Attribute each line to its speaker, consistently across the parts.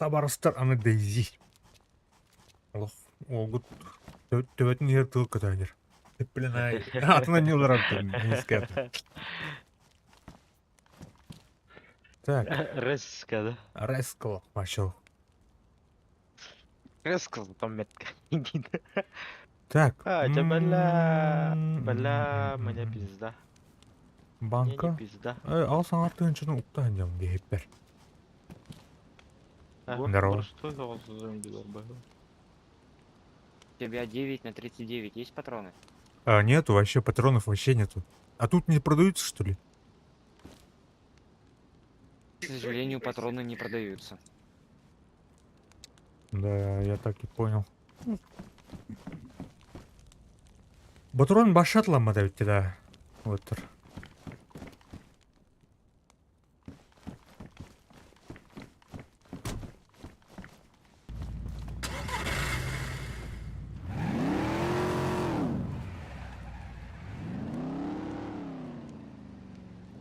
Speaker 1: Табаарыстар аны Дейзи. Олох уолгут төбөтүн иһэр тыл көтөөнөр. Блин, атын анньылар артын. Так.
Speaker 2: Резко, да?
Speaker 1: Резко начал.
Speaker 2: Резко там метка.
Speaker 1: Так.
Speaker 2: А, это бля, бля, меня пизда.
Speaker 1: Банка.
Speaker 2: Не пизда.
Speaker 1: Ал саҥар тыынчыны уктаан дьон диэһиппэр. Здорово.
Speaker 2: Что за зомби
Speaker 3: У тебя 9 на 39 есть патроны?
Speaker 1: А, нету, вообще патронов вообще нету. А тут не продаются, что ли?
Speaker 3: К сожалению, патроны не продаются.
Speaker 1: Да, я так и понял. Патрон башатламмата эбит да. Вот.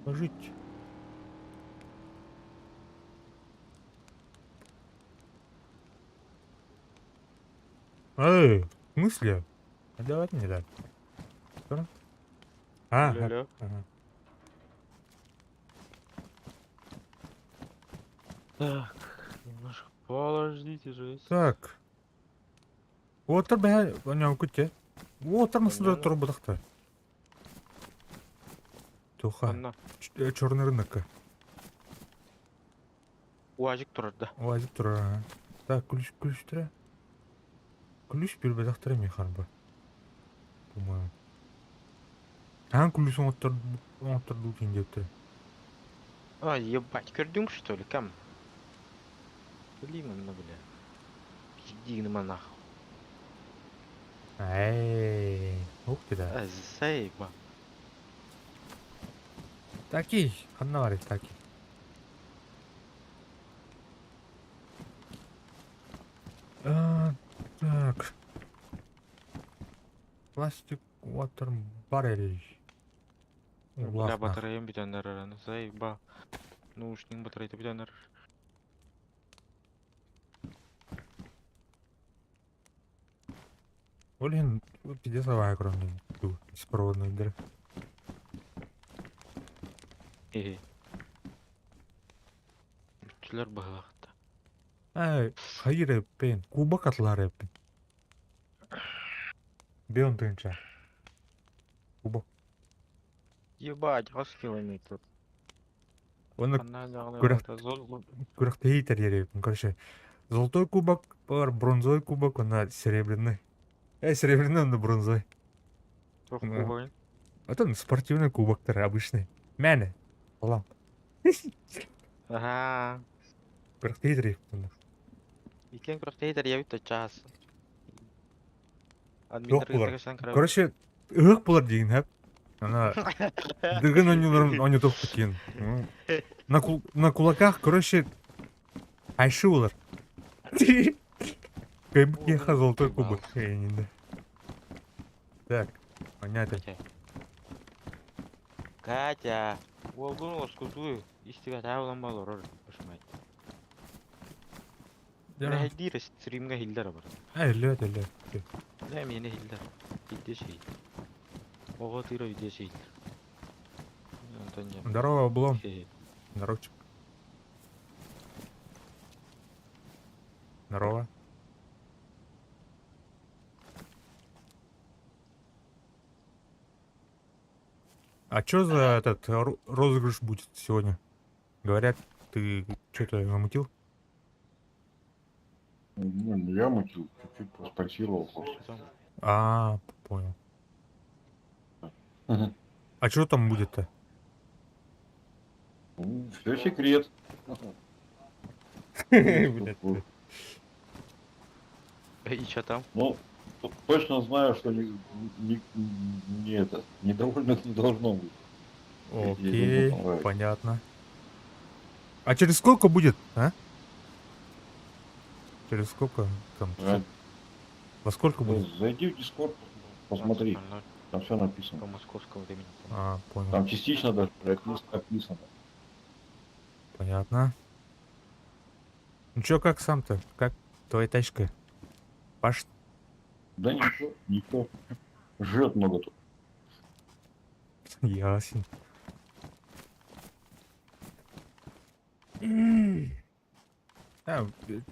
Speaker 1: Жить. Эй, в смысле? А давайте не так. Что? А,
Speaker 2: Алло.
Speaker 1: ага.
Speaker 2: Так, немножко подождите же.
Speaker 1: Так. Уотар бэһэ оньоҥ күтте. Уотар масында турбутахта. Туха.
Speaker 2: Анна.
Speaker 1: Черный рынок.
Speaker 2: Уазик турар да.
Speaker 1: Уазик турар. Ага. Так, ключ, ключ тура. Ключ билбэтэх ми харба. По-моему. Аан ключ оҥоттордуу кин диэбиттэрэ.
Speaker 2: А, ебать, көрдүҥ что ли, кам? Блин, ну бля. Пиздигны монах.
Speaker 1: Эй, ух ты да.
Speaker 2: А, заеба.
Speaker 1: Такий, ханна барый таки. А, так. Пластик water barrel.
Speaker 2: Бля,
Speaker 1: Улаах
Speaker 2: батареям бүтэн эрэр, заеба. Наушник батарейта бүтэн эрэр.
Speaker 1: Ол иһин пиздец абааһы көрөн беспроводныйдары.
Speaker 2: Хе-хе. Бүтчүлэр быһылаахта.
Speaker 1: Эй, хайыр эппин, кубок атлар эппин. Бион тыынча. Кубок.
Speaker 2: Ебать, хас километр.
Speaker 1: Оны
Speaker 2: Анна
Speaker 1: күрэх
Speaker 2: жағдай зол
Speaker 1: күрэхтэһии тэрийэр эбиппин. Короче, золотой кубок бар, бронзовый кубок, уонна серебряный. Серебряный, онно бронзовый.
Speaker 2: туох
Speaker 1: Да.
Speaker 2: кубогын?
Speaker 1: Это спортивный кубоктар обычный. Мэне. Алам.
Speaker 2: Ага.
Speaker 1: Күрэхтэһии тэрийэбиппин.
Speaker 2: Иккиэн күрэхтэһии тэрийэбит да чаас.
Speaker 1: Туох
Speaker 2: Админнар
Speaker 1: булар.
Speaker 2: кытта көрсөн
Speaker 1: Короче, ыһык булар диигин хэп. Ана дыгын онньууларын онньотуохпут диэн. На, кул на кулаках, короче, айшы булар. Кыайбыт киһиэхэ золотой кубок эйининэ. Так, понятно.
Speaker 2: Катя. Катя, уолгун лоскутуй, истигэ таалан олорор, башмай. Мэһэйдиир стримҥэ иһиллэр абар.
Speaker 1: Өллөөт, өллөөт.
Speaker 2: Дэ миэнэ иһиллэр. Видео иһиллэр. Оҕо тыыра видео иһиллэр. Онтон дьэ.
Speaker 1: Здорово, Облом.
Speaker 2: Хе-хе.
Speaker 1: Здоровчик. Здорово. А чё за этот розыгрыш будет сегодня? Говорят, ты что-то замутил?
Speaker 4: Ну, не я мутил, чуть-чуть проспонсировал просто.
Speaker 1: А, понял.
Speaker 4: Мгм.
Speaker 1: А что там будет-то?
Speaker 4: Ну, все секрет.
Speaker 1: Блядь.
Speaker 2: И чё там?
Speaker 4: Ну, точно знаю, что не, не, не это, недовольных не должно быть.
Speaker 1: Окей,
Speaker 4: понравится.
Speaker 1: понятно. А через сколько будет, а? Через сколько там?
Speaker 4: А,
Speaker 1: Во сколько
Speaker 4: ну,
Speaker 1: будет?
Speaker 4: Зайди в Дискорд, посмотри,
Speaker 2: 15:00
Speaker 4: там все написано.
Speaker 2: По московскому времени.
Speaker 1: А, понял.
Speaker 4: Там частично даже описано.
Speaker 1: Понятно. Ну чё, как сам-то? Как твоя тачка? Паш,
Speaker 4: Да ничего, ничего. Жрет много тут.
Speaker 1: ясен. А,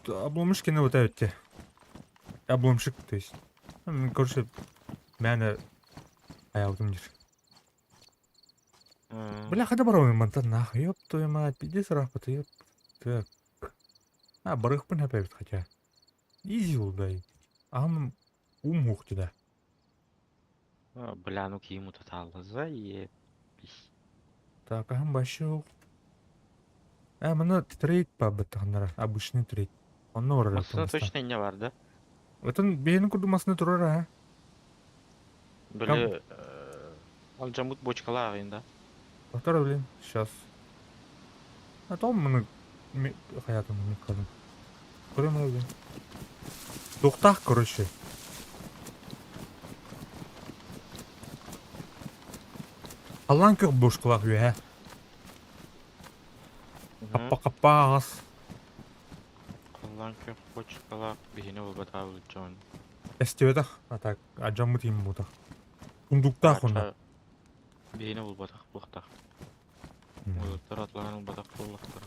Speaker 1: обломышки на вот эти. Обломщик, то есть. Ну, короче, мээнэ айалдым диир. Бля, хада барабын мантан нах, ёб твою мать, пиздец ыраахпыт, ёб. Так. А, барыахпын эбит хотя. Изи дай. Ам ум ух да.
Speaker 2: Бля, ну киим утатаалла заебись.
Speaker 1: Так, аһым башы Э, мана трейд пабытахнара, обычный трейд. Онно барар
Speaker 2: Массыына точно инньэ бар да?
Speaker 1: Отон бэйэни курдук массыына турар аа.
Speaker 2: Били алдьаммыт бочкалаах да?
Speaker 1: Повтор, блин, сейчас. А то маны хаятын миккадым. Көрөм блин. Туохтаах, короче. Халлаан күөх бушкалаах үөһэ. Хаппа-хаппа аҕас.
Speaker 2: Халлаан күөх бочкалаах биһини булбатаабыт дьон.
Speaker 1: Эстибэтэх, а так, адьаммыт иһин буотах. Сундуктаах онно.
Speaker 2: Биһини булбатах буохтаах. Уолаттар атлаан ылбатах буоллахтара.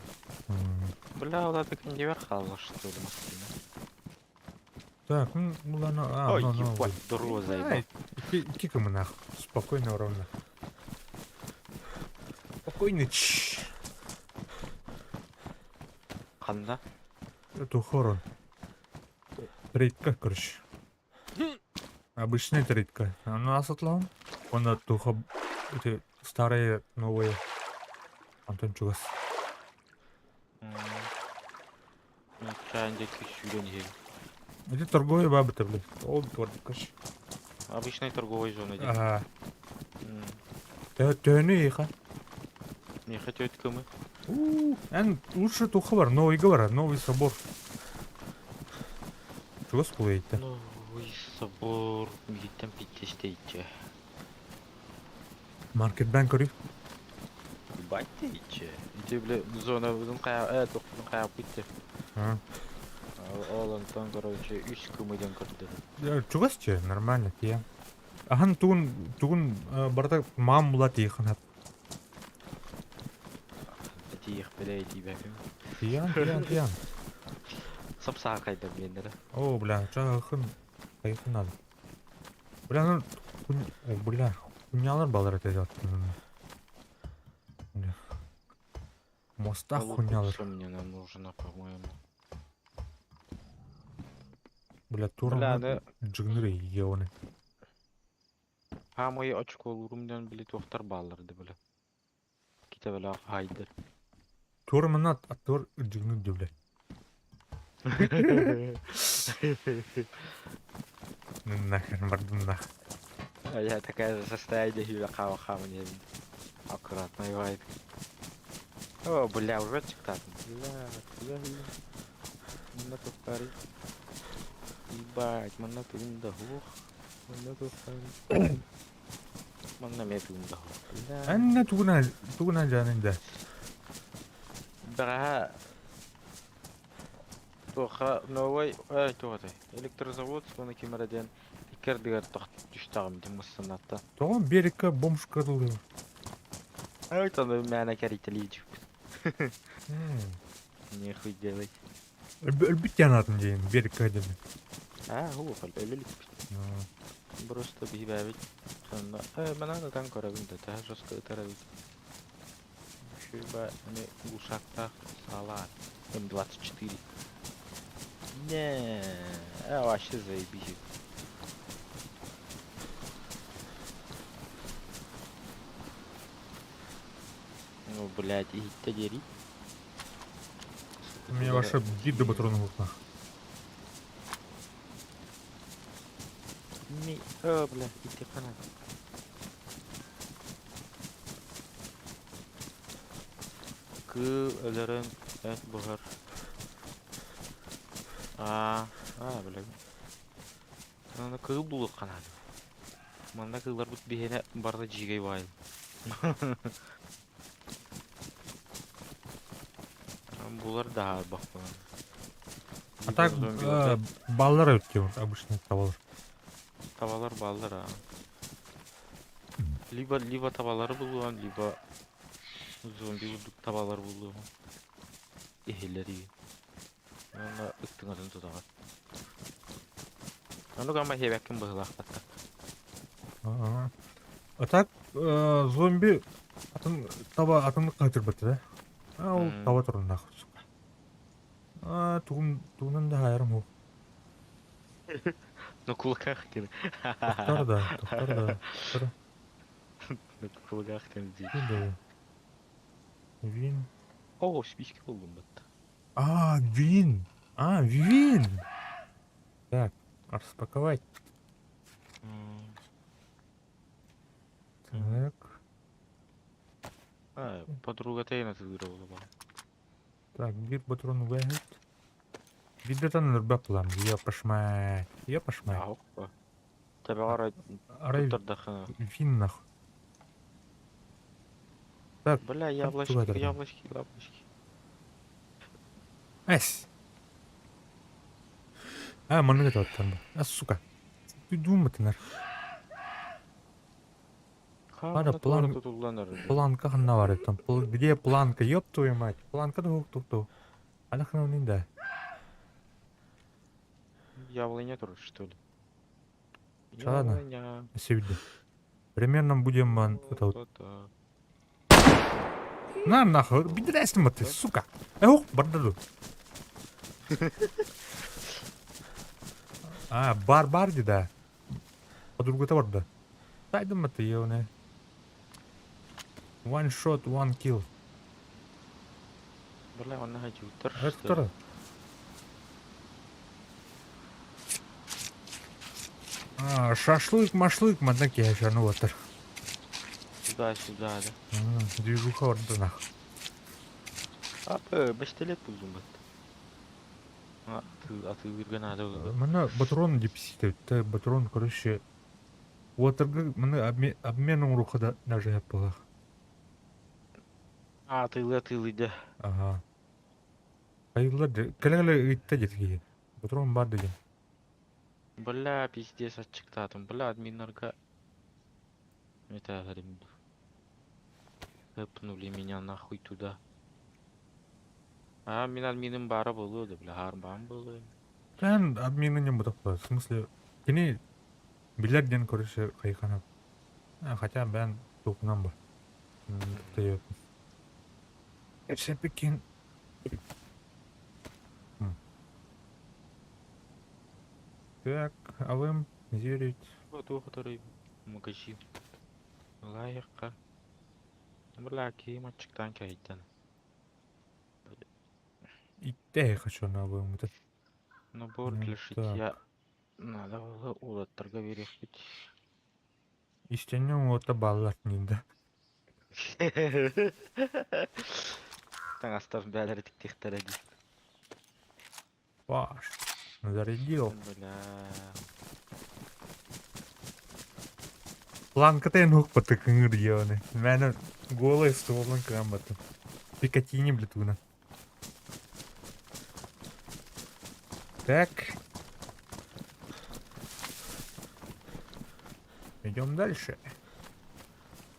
Speaker 2: Бля, ол аты киндибэр хаалла что ли массыына.
Speaker 1: Так, ну, ладно, а,
Speaker 2: Ой,
Speaker 1: ну, ну,
Speaker 2: ебать, здорово заебал.
Speaker 1: Ики нах, спокойно, ровно. Спокойно, чш.
Speaker 2: Ханна?
Speaker 1: Это хорон. Трейдка, короче. Обычная трейдка. У нас отлом. Он от туха эти старые, новые. Антон чугас.
Speaker 2: Чаан диэки сүүрэн иһэбин.
Speaker 1: Эти торговые бабы-то, блядь. Ол короче.
Speaker 2: Обычная торговая зона диэн.
Speaker 1: Ага. Төһөнү иха.
Speaker 2: Миэхэ түөрт кымы.
Speaker 1: Эн лучше туха бар, новый говор, новый собор. Чугас булайта.
Speaker 2: Новый собор миигиттэн питтестэйчэ.
Speaker 1: Маркетбанк көрүй.
Speaker 2: Ебать тэйчэ. Ити бile зона бузун кая э тохтун кая питте. Ол онтон короче үс кымы диэн көрдөрөр.
Speaker 1: Чугас че, нормально тиэ. Ахан тугун тугун барыта маам була тиихан хат.
Speaker 2: Тиих билэ тиибэким.
Speaker 1: Тиан, тиан, тиан.
Speaker 2: Сап-саакайда биэннэрэ.
Speaker 1: О, бля, чахын хайхын надо. Бля, ну, о, бля, хуйнялар балар это Бля. Моста хуйнялар.
Speaker 2: Мне нам нужно, по-моему.
Speaker 1: Бля, туран джигныры ебаный.
Speaker 2: А мои очколурум диэн били туохтар бааллар да бile. Китабалаах хайдар.
Speaker 1: Тура манна тур джигныр бля. Нахер бардым нах.
Speaker 2: А я такая же состояние Юля хава хава не аккуратно вайп. О, бля, уже чиктат. Бля, бля. Манна тухтари. Ебать, манна тугун да хуох. Манна тухтари. Манна ме тугун да хуох. Бля.
Speaker 1: Анна тугуна тугуна жанында.
Speaker 2: Бэҕэһээ туохха новай эй туох этэй электрозавод уонна ким эрэ диэн икки ардыгар түстэҕим дии массыынаттан.
Speaker 1: Тоҕо берекка бомжка дылы.
Speaker 2: Ой, тону мээнэ кэрийтэлии дьүппүт. Нехуй делать.
Speaker 1: Өлбүт диэн диэн берекка диэн.
Speaker 2: Аа, хуох өлө иликпит. Просто биһибээбит сонно э манан ытан көрөбүн да төһө жестко ытар эбит. Шуба аны глушактаах саалаат М24. Не, а вообще заебись. Ну, блядь, иһиттэ диэри.
Speaker 1: У меня ваша гид до патронов окна.
Speaker 2: Ми, о, бля, ити хана. Кы өлөрөн эт буһар. Аа, аа, бля. Аны кыыл булуох ханаады. Манна кыылларбыт биһиэнэ барыта дьиикэй баайы. Булар да аарбахпын.
Speaker 1: А так
Speaker 2: Зомби
Speaker 1: баллар өттө обычно табалар.
Speaker 2: Табалар баллар а. Либо либо табалары булуан, либо зомби курдук табалар булуан. Эһэлэри. Уонна ыттыҥатын тутаҕын. Ону гамма хиэбэккин быһыылаахтаттар.
Speaker 1: А а так зомби атын таба атыннык хаһытырбат да. А ол таба туруннаах сука. А тугун тугунан да хаайарым суох.
Speaker 2: На кулаках диэн.
Speaker 1: Тохтор да, тохтор да, тохтор.
Speaker 2: На кулаках диэн дии.
Speaker 1: Да. Вин.
Speaker 2: О, спички буллум батта.
Speaker 1: А, вин! А, вин! Так, распаковать. Так.
Speaker 2: А, подруга тайна тыгыра буолла.
Speaker 1: Так, биир патрон угаһыт. Биирдэтэн өлөрбөт булам. Ёпашмай. Ёпашмай.
Speaker 2: Аһокко. Табаҕар
Speaker 1: Арай
Speaker 2: туттардахына.
Speaker 1: вин нах. Так,
Speaker 2: Бля,
Speaker 1: туга
Speaker 2: яблочки,
Speaker 1: дардым.
Speaker 2: яблочки, яблочки.
Speaker 1: Эс. А, маннык этэ А, сука. Ты думатынар. Пара план-
Speaker 2: Тутулланар.
Speaker 1: Планка ханна бар там. Где планка? Ёб твою мать. Планка да тук тук. Алахна да.
Speaker 2: Яблоня тоже, что ли?
Speaker 1: Ладно.
Speaker 2: Яблоня.
Speaker 1: Сегодня. Примерно будем это вот.
Speaker 2: Вот-то.
Speaker 1: На нахуй, бидрәсің ты, сука. Эх, бардаду. А, бар бар да. Подруга-то барда. Тайдым ты, ёбаная. One shot, one kill.
Speaker 2: Бля, он хочу.
Speaker 1: Это второй. А, шашлык, машлык, маннаки я ну вот.
Speaker 2: Сюда, сюда, да.
Speaker 1: Движуха орда нах.
Speaker 2: А, баштелет булдум бат. А, ты, а ты надо.
Speaker 1: Мана патрон депсит, это патрон, короче. Уотерга, мана обмен урухада даже я была.
Speaker 2: А, ты, ты, да.
Speaker 1: Ага. Айылар кэлэ итте детки. Патрон бар деген.
Speaker 2: Бля, пиздец, отчиктатым. Бля, админнарга. Это, говорим. Хэпнули меня нахуй туда. А, мин админым бара было, да, бля, харбам было.
Speaker 1: Мен админы не буду. В смысле, кини билер ден короче хайхана. А, хотя бен тукнам ба. Ты Пекин. Так, алым 9.
Speaker 2: Вот у который магазин. Лайка. Бля, ким отчиктан кайтан.
Speaker 1: И я хочу на обоим. Это
Speaker 2: Набор
Speaker 1: Ну,
Speaker 2: для
Speaker 1: так.
Speaker 2: шитья. Надо было улаттарга берехпит.
Speaker 1: Истинный ота баллар нинда.
Speaker 2: Таң астав бәлер тиктихтер ди.
Speaker 1: Паш. Зарядил.
Speaker 2: Бля.
Speaker 1: Планка ты нук потыкнул ёны. Мене голый стволом крамбата. Пикатини, блядь, Так. Идем дальше.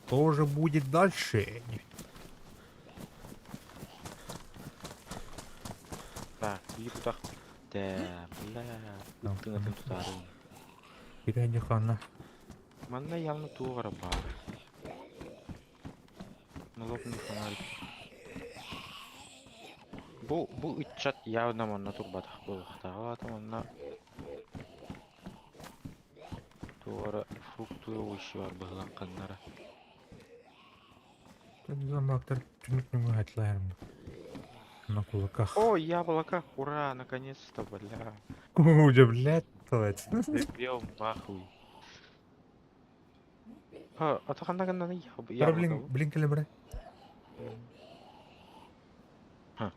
Speaker 1: Что же будет дальше?
Speaker 2: Так, бир тах битте. Бля.
Speaker 1: Там,
Speaker 2: Ыттың тутары.
Speaker 1: Переди хана.
Speaker 2: Манна явно тугара бар. Налобный фонарик. Бу бу ытчат явно манна турбатах буолуохтааҕа манна туора фрукты овощи бар быһылан ханнара.
Speaker 1: Замактар түнүк хатлайрым. На кулаках.
Speaker 2: О, яблоко, ура, наконец-то, бля.
Speaker 1: Кудя, блядь, твать.
Speaker 2: Бьем нахуй. А, а то ханна гана
Speaker 1: Бара,
Speaker 2: яблоко.
Speaker 1: блин, блин, калибре.
Speaker 2: А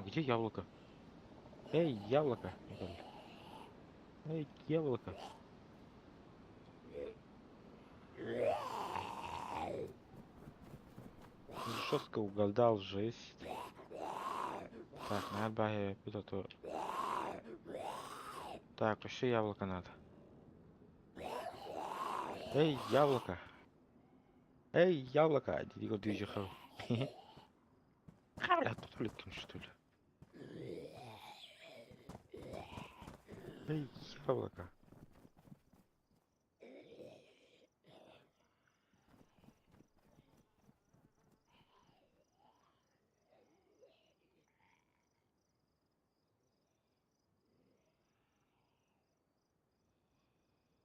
Speaker 2: где яблоко? Эй, яблоко. Эй, яблоко. Жестко угадал, жесть. Так, надо бы то. Так, еще яблоко надо. Эй, яблоко! Эй, яблоко! Диго движуху. Я тут что ли? Эй, яблоко.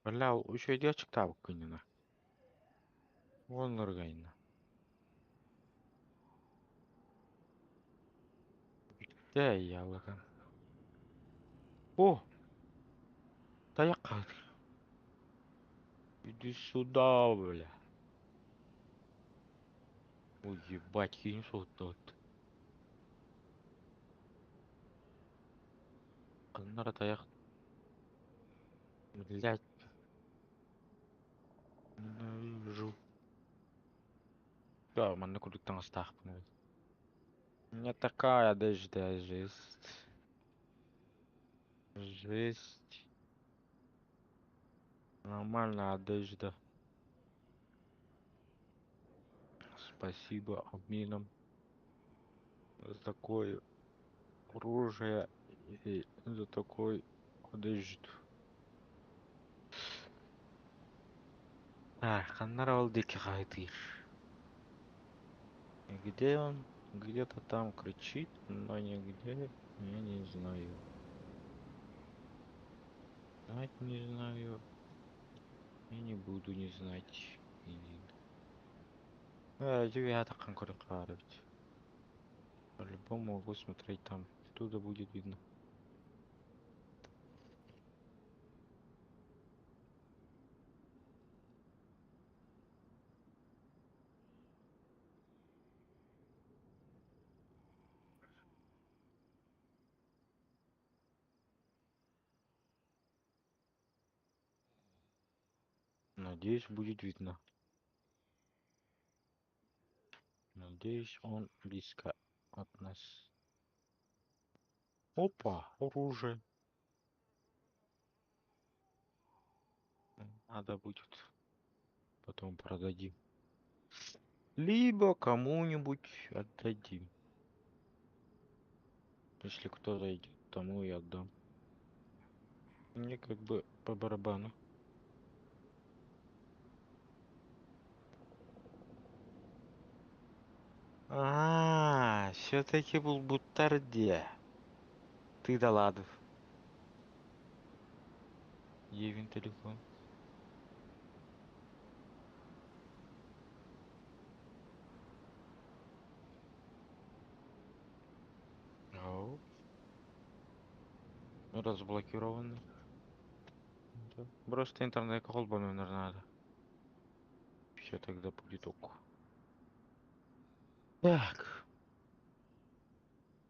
Speaker 2: Бля, үчүгэйдик аччыктаабыккын инна. Уоннарга инна. Бүттэ яблоко. О! Тайах Иди сюда, бля. Ой, ебать, кинь сот. Ханнара тайах. Блять. Ненавижу. Да, манна курдук таҥастаахпын эбит. У меня такая одежда, жесть. Жесть. Нормальная одежда. Спасибо админам за такое оружие и за такой одежду. Так, ханна ол диэки хаһыытыыр. Где он? Где-то там кричит, но нигде я не знаю. Знать не знаю. И не буду не знать. Девятый эбит. По-любому могу смотреть там. Оттуда будет видно. Надеюсь, будет видно. Надеюсь, он близко от нас. Опа, оружие. Надо будет. Потом продадим. Либо кому-нибудь отдадим. Если кто-то идет, тому и отдам. Мне как бы по барабану. А, все-таки был бутарде. Ты да ладов. Евин телефон. Ау. Разблокированный. Да. Просто интернет холбану, наверное, надо. Все тогда будет ок. Так.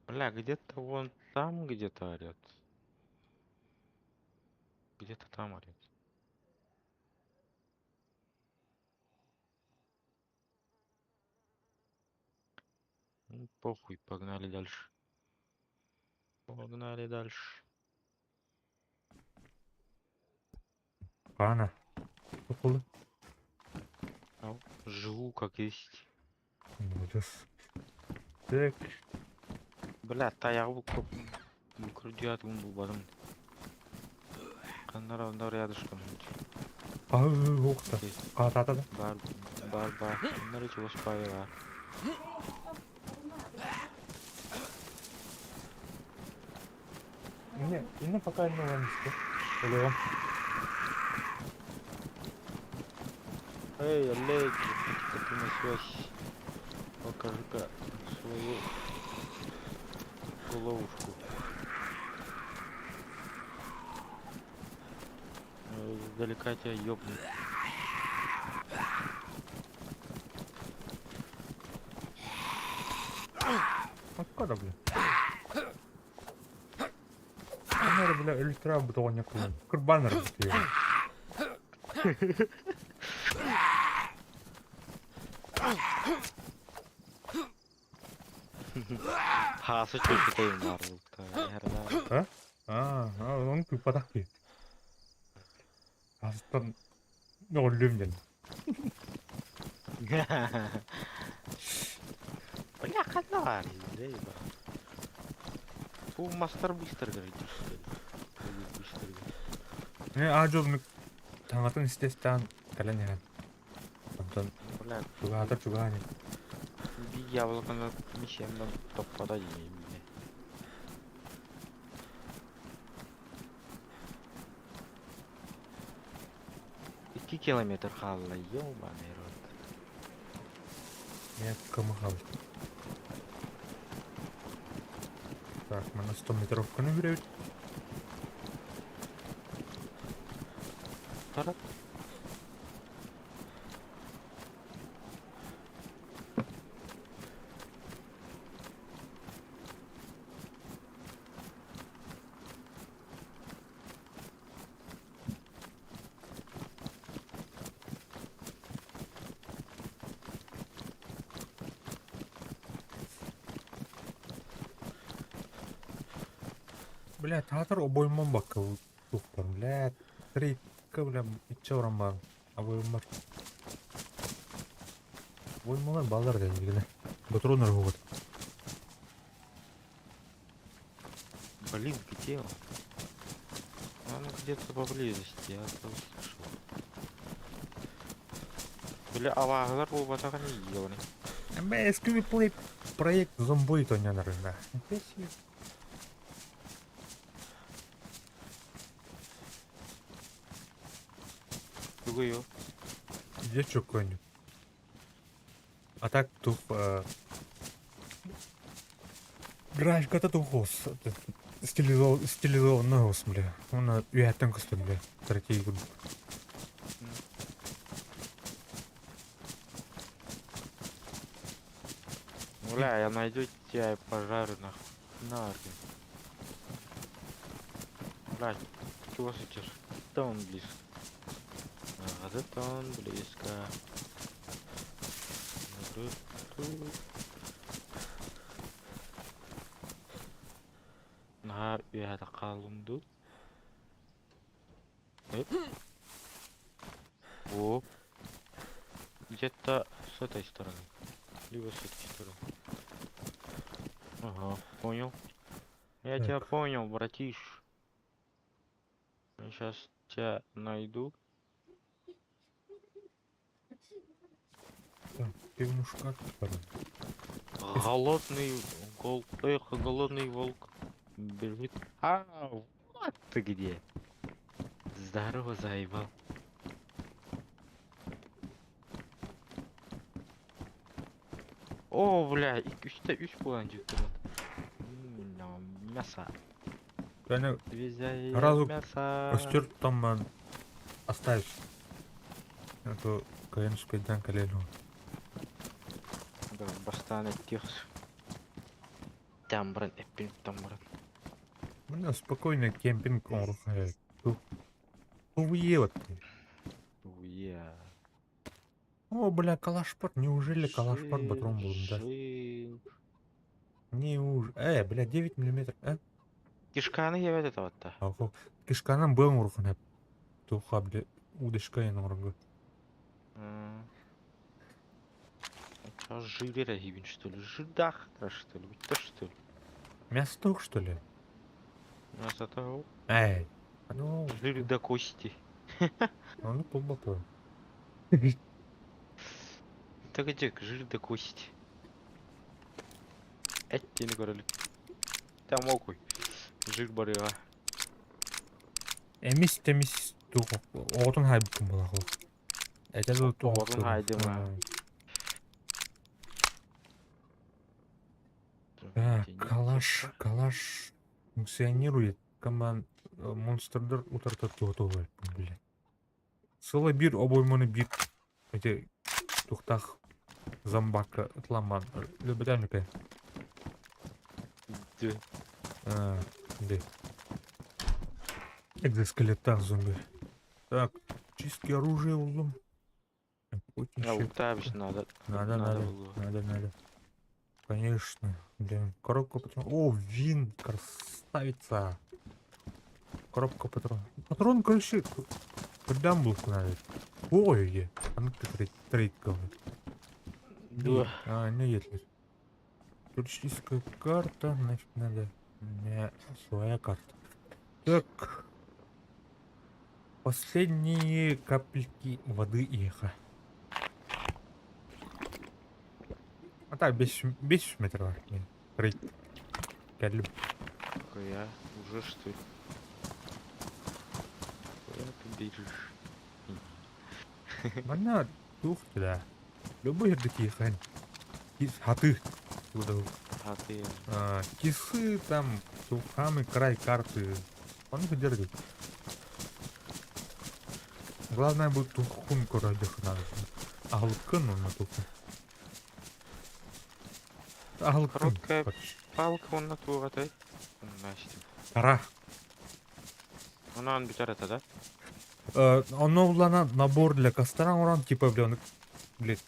Speaker 2: Бля, где-то вон там где-то орет. Где-то там орет. Ну, похуй, погнали дальше. Погнали дальше.
Speaker 1: Хана. Укулы.
Speaker 2: Ау, живу как есть.
Speaker 1: Молодец. Так.
Speaker 2: Бля, тайаҕы бу булбатым. Ханнара онда рядышком.
Speaker 1: Ух ты. Хаатаата да.
Speaker 2: Баар, баар, баар. Оннор чугас баҕайы баар.
Speaker 1: Не, инна пока не ланисты. Олег.
Speaker 2: Эй, Олег, выходи-ка ты на связь. Покажи-ка свою головушку. Издалека тебя ёбнут.
Speaker 1: Откуда, бля? Баннер, бля, электро бутон не Курбанер, бля.
Speaker 2: Хаасы чүчүтэйин баар буолта.
Speaker 1: А? Аа, ону тыыппатах киһи. Астан мөҕүллүөм диэн.
Speaker 2: Бля, ханна баар заебал. Бу мастар быстро горит, что ли? Или быстро горит.
Speaker 1: Э, аа-дьуо таҥатын истэ-истээн кэлэн иһэн. Онтон
Speaker 2: Бля,
Speaker 1: чугаһаатар чугаһаан иһэн.
Speaker 2: биир яблоконы мишеннэн топпото дии бile. 2 километр хаалла, ебаный рот.
Speaker 1: Нет, кымы хаалбыт. Так, манна 100 метровканы үүрэбит.
Speaker 2: Тарат.
Speaker 1: Бля, таатар обоймам бакка туохпар, бля, трейдка, бля, иччэ баран баар обоймар. Обоймалар бааллар да иннигинэ. Ботуруоннар уһугут.
Speaker 2: Блин, где он? Он где-то поблизости, я это услышал. Бля, абааһылар буолбатаҕын ебаный.
Speaker 1: Бля, SQV Play проект зомбой тонянар, да.
Speaker 2: Тугуй ол?
Speaker 1: Где чё конь? А так тух графиката тух стилизованный ос, бля. Он үөһэттэн көстөр, бля. Стратегия курдук.
Speaker 2: Бля, я найду тебя и пожарю нахуй. На, блин. Бля, чего сычешь? Да он близко. А, где-то он близко. Смотрю, тут. Наһаа үөһэ хааллым дуу? Эп. О. Где-то с этой стороны. Либо с этой стороны. Ага, понял. Я тебя
Speaker 1: Так.
Speaker 2: понял, братиш. Я сейчас тебя найду.
Speaker 1: Так, пивнушка второй.
Speaker 2: Голодный гол... Эх, голодный волк бежит. А, вот ты где. Здорово, заебал. О, бля, үстэ үс буолан дьүттүм. Мясо.
Speaker 1: Таня,
Speaker 2: Везде
Speaker 1: Сразу
Speaker 2: мясо.
Speaker 1: костер там оставь. А то кайын успейдан калелу.
Speaker 2: Да, бастаан эттиэх. Там баран, эппин там баран.
Speaker 1: Мына спокойно кемпинг оҥоруохха Уе
Speaker 2: Уе.
Speaker 1: О, бля, калашпар. Неужели калашпар батрон был, да?
Speaker 2: Ши.
Speaker 1: Неуж... бля, 9 миллиметров, э?
Speaker 2: Кишканы ебет это вот та.
Speaker 1: Ахо. Кишканан быан оҥоруохха Туха, бля, удочка ен оҥорго.
Speaker 2: Жир гибен, что ли? Жидах, что ли? То что ли?
Speaker 1: Мясо что ли?
Speaker 2: Мясо того.
Speaker 1: Эй, а ну,
Speaker 2: Жир до кости.
Speaker 1: ну, полбатова.
Speaker 2: Так где жир до кости? Эти не говорили. Там окуй. Жир барыга.
Speaker 1: Эмис темис туох оҕотун хаайбыккын буолаах. Этэ да туох
Speaker 2: Оҕотун хаайдым, аа.
Speaker 1: Так, калаш, калаш функционирует. Команд монстрдар утарта туотуга, блядь. Сыла биир обойманы биир эти туохтаах зомбакка ытламан өлбөтөөнүкэ.
Speaker 2: Дьэ.
Speaker 1: А, де. Экзоскелеттаах зомби. Так, чистки оружия буллум.
Speaker 2: А лутабись надо.
Speaker 1: Надо, надо,
Speaker 2: было.
Speaker 1: надо, надо. Конечно. Блин, коробку потом. О, вин, красавица. Коробка патрон. Патрон, короче, кырдаан булкун надо. Ой, е. Аны трейд
Speaker 2: Да.
Speaker 1: А, не етлер. Туристическая карта, значит, надо. У меня своя карта. Так. Последние капельки воды еха. А так, 5 метров. Трейд. Кэллим.
Speaker 2: Я уже что ли? Куда ты бежишь?
Speaker 1: Манна туох да. Любой жерде киһи Кис хаты.
Speaker 2: А ты...
Speaker 1: А, кисы там, самый край карты. Он их держит. Главное будет тухун кородих надо. Аһылыккын онно тухун. Аһылыккын.
Speaker 2: Короткая палка он на тугатай. Значит.
Speaker 1: Кара.
Speaker 2: Она он битар это, да?
Speaker 1: Оно улана набор для костра уран, типа, бля, блядь,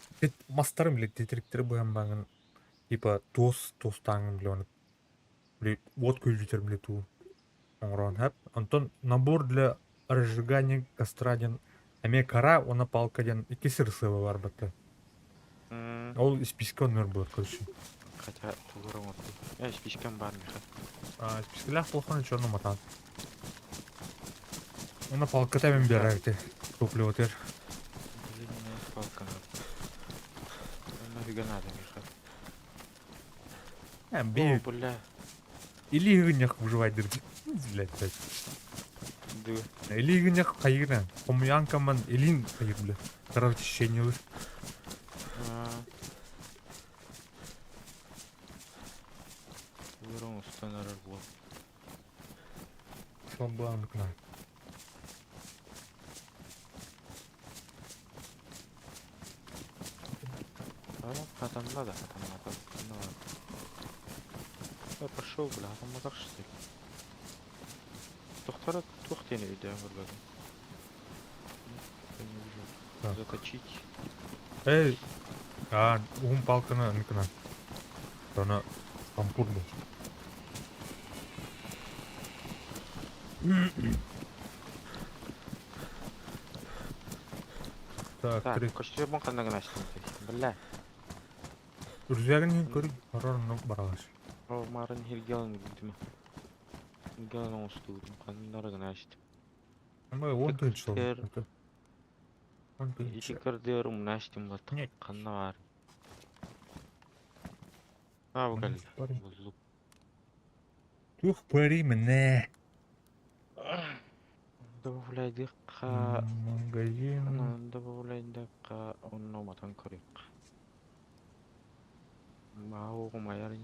Speaker 1: мастарым, блядь, тетриктер быһан баҥын, типа, туос туостааҥын, бля, оны, блядь, уот күлдүтэр, блядь, туу оҥорон хэп. Онтон набор для разжигания костра диэн эмиэ кара уонна палка диэн икки сырсыба бар батта. Ол испиискэ оннугар буолар, короче.
Speaker 2: Хотя тугурам вот. Я спичкам бар миха.
Speaker 1: А, испиискэлээх буолхан черно матаан. Уонна палката эбэн биэрэр ити топливотыгар.
Speaker 2: Блин, у меня есть палка надо. Нафига надо, Миха?
Speaker 1: Э,
Speaker 2: О,
Speaker 1: бей.
Speaker 2: бля.
Speaker 1: Илии выживать блядь, блядь.
Speaker 2: Да.
Speaker 1: Илии хайырна. Хомуянкаман илин хайыр, бля. Кровотечение.
Speaker 2: А. Тугурам устанарар буол.
Speaker 1: Слабанкна.
Speaker 2: А, хатанна да, хатанна, хатанна. Я пошел, бля, хатанна что ли? Доктора тух тени видео көрбөдүм. Я не вижу.
Speaker 1: Так.
Speaker 2: Заточить.
Speaker 1: Эй, а, уһун палканы ныкына. Аны шампур бу. Так,
Speaker 2: Так,
Speaker 1: три.
Speaker 2: костюм кандай гына Бля.
Speaker 1: Үрзәгін көріп, барар баралаш.
Speaker 2: О, марын хиргелан гүтүмө. Хиргелан оңустугум кандары гына ачтым.
Speaker 1: Ама он тысяч шел.
Speaker 2: Кер-
Speaker 1: Он
Speaker 2: Ити
Speaker 1: тысяч.
Speaker 2: кырдыырым начтым бат.
Speaker 1: Нет.
Speaker 2: Канна бар. А, бу кэлли. Бузлук.
Speaker 1: Тух пари мне.
Speaker 2: Добавляйдыкка,
Speaker 1: Магазин.
Speaker 2: добавляйдыкка онно матан көрөк. Мау маяр.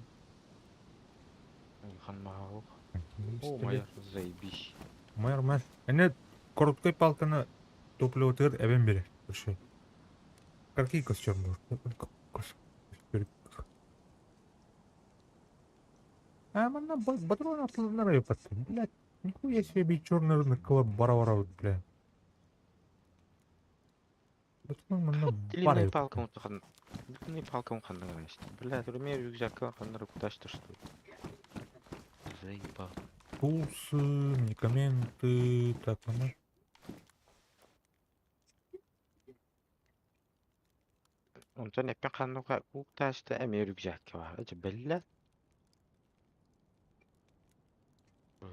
Speaker 2: Хан мау. О, маяр, заебись.
Speaker 1: Майор мэр. Эне короткой палканы топливо тыр эбен бере. Короче. Какие костер был? А, манна патрон атылынар пацан. Блядь, нихуя себе черный рынок кылап бара-бара бля. Патрон манна бар
Speaker 2: Длинная палка он хан. Длинная палка он ханна значит. Бля, турме рюкзака ханна куда что что. Заебал.
Speaker 1: Тулсы, медикаменты, так, ну.
Speaker 2: Онтон эппин ханнука кууктаашта эмиэ рюкзакка баар. Эчи бэллэ.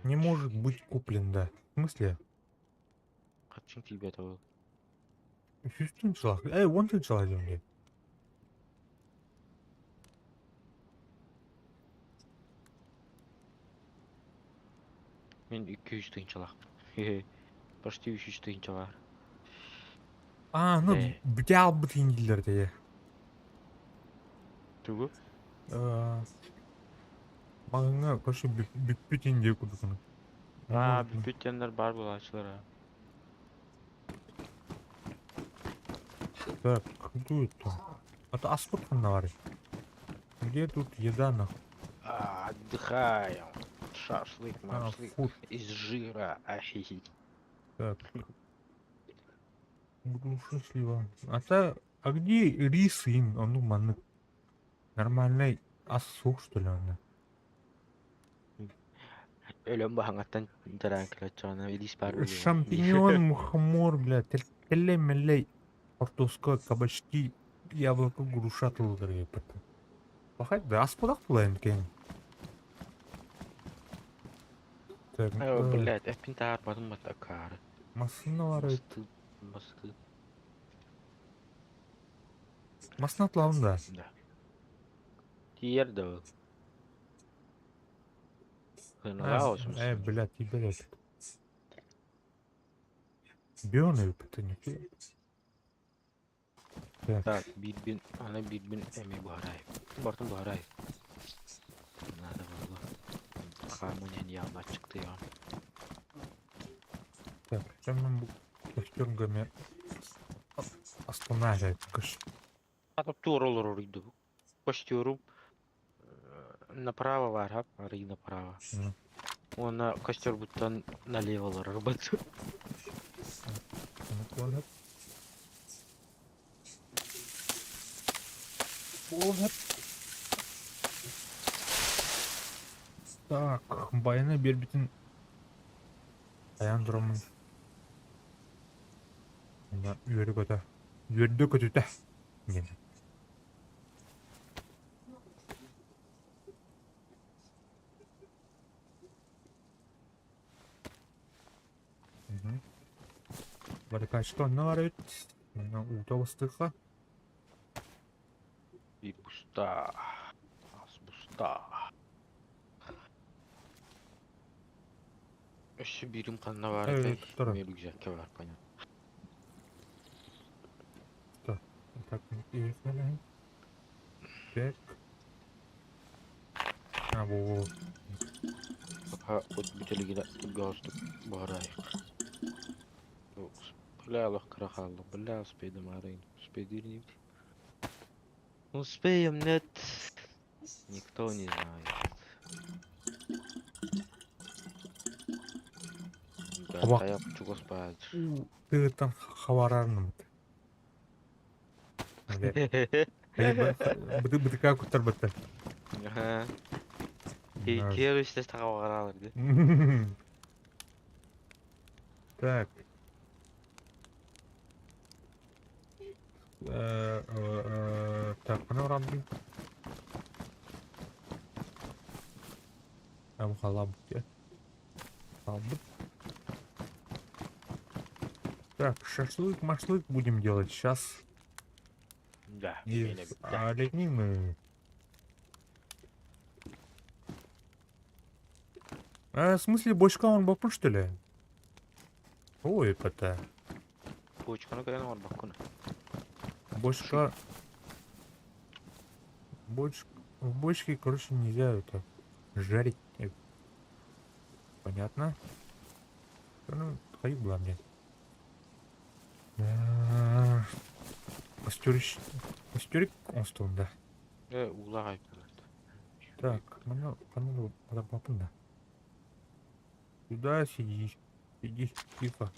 Speaker 1: Не может быть куплен, да. В смысле?
Speaker 2: Хачын тиибэт ол.
Speaker 1: Үстүн чылах. Эй, он ты чылах дем
Speaker 2: Мин 200 тыһыынчалаахпын. Почти 300 тыһыынча баар.
Speaker 1: А, ну,
Speaker 2: Э.
Speaker 1: бүтэ албыт индилер де.
Speaker 2: Тугу?
Speaker 1: Маңа, короче, бүппүт инди кудукуну.
Speaker 2: Аа, бүппүт бар булаачылар.
Speaker 1: Так, кто это? А то аспорт бар. Где тут еда нахуй?
Speaker 2: А, отдыхаем. Шашлык,
Speaker 1: А,
Speaker 2: машлык.
Speaker 1: фу.
Speaker 2: Из жира. Офигеть.
Speaker 1: Так. Груша, слива. А та, а где рис им? А ну, маны. Нормальный асух, что ли, она?
Speaker 2: Өлөн баһаҥаттан дьараан кэлэччэҕинэ илиис баар буолуо.
Speaker 1: Шампиньон, мухомор, бля, тэллэй-мэллэй, хортуоска, кабачки, яблоко, груша тыллар еппит. Пахай да аспылах булайын кең. Так,
Speaker 2: Э, блядь, эппин таһаарбатым бат акаары.
Speaker 1: Массыына бар эбит.
Speaker 2: Мастыы, мастыы.
Speaker 1: Массыына атлабын да.
Speaker 2: Да. Тиийэр да ол.
Speaker 1: Э, блядь, тиийбэт эбит. Бион эбит, нихуя. Так.
Speaker 2: Так, биирбин, аны биирбин эмиэ буһарай. Бартын буһарай. Надо было. Хаамын явно аччыктыйаҕын.
Speaker 1: Так, чем бу костюмгами останавливать кыш.
Speaker 2: Атып туора олорор ыйдыбыт. Костюрум направо бар, арый направо. Уонна костербуттан налево олорор бат.
Speaker 1: Так, байына биэрбитин айан тураммын уонна үөрэ-көтө үөрдэ-көтүтэ диэн. Барыкачка онно бар эбит. Онно уута бастыахха.
Speaker 2: И пуста. Ас буста. Өссө биирим ханна баар этэй?
Speaker 1: Туттара.
Speaker 2: Эмиэ рюкзакка баар, понятно.
Speaker 1: Так, Так. А, во-во.
Speaker 2: Пока вот бүтэлигинэ тургаҕастык буһараайык. Бля, олох кыра хаалла. Бля, успейдым арыйын. Успейдиир инибит. Успеем, нет. Никто не знает. Да,
Speaker 1: Табак.
Speaker 2: таяк чугас баар.
Speaker 1: Тыыттан хабарарнымыт. Бытыка куттарбыттар.
Speaker 2: Аха. Киэр истес тахабаҕараалар ди.
Speaker 1: Так. Так, маны бараммын. Ам халабыт Халабыт. Так, шашлык, машлык будем делать сейчас.
Speaker 2: Да,
Speaker 1: Из оленины. А, в смысле, бочка он бапын, что ли? Ой, ПТ.
Speaker 2: Бочканы кайдан бар баккуна.
Speaker 1: Бочка... Боч... В бочке, короче, нельзя это жарить. Понятно. Ну, хай была мне. Костерич... Костерик он да.
Speaker 2: Э, улаҕай
Speaker 1: Так, мана канал да. Сюда сиди. Сиди, тихо.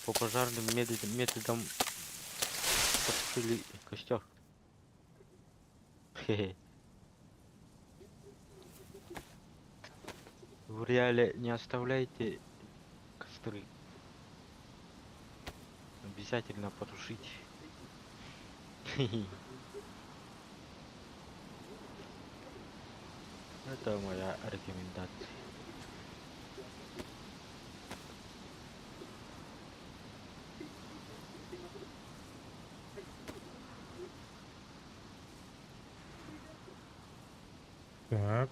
Speaker 2: По пожарным методам потушили костер. Хе-хе. В реале не оставляйте костры. Обязательно потушить. Это моя рекомендация.
Speaker 1: Так.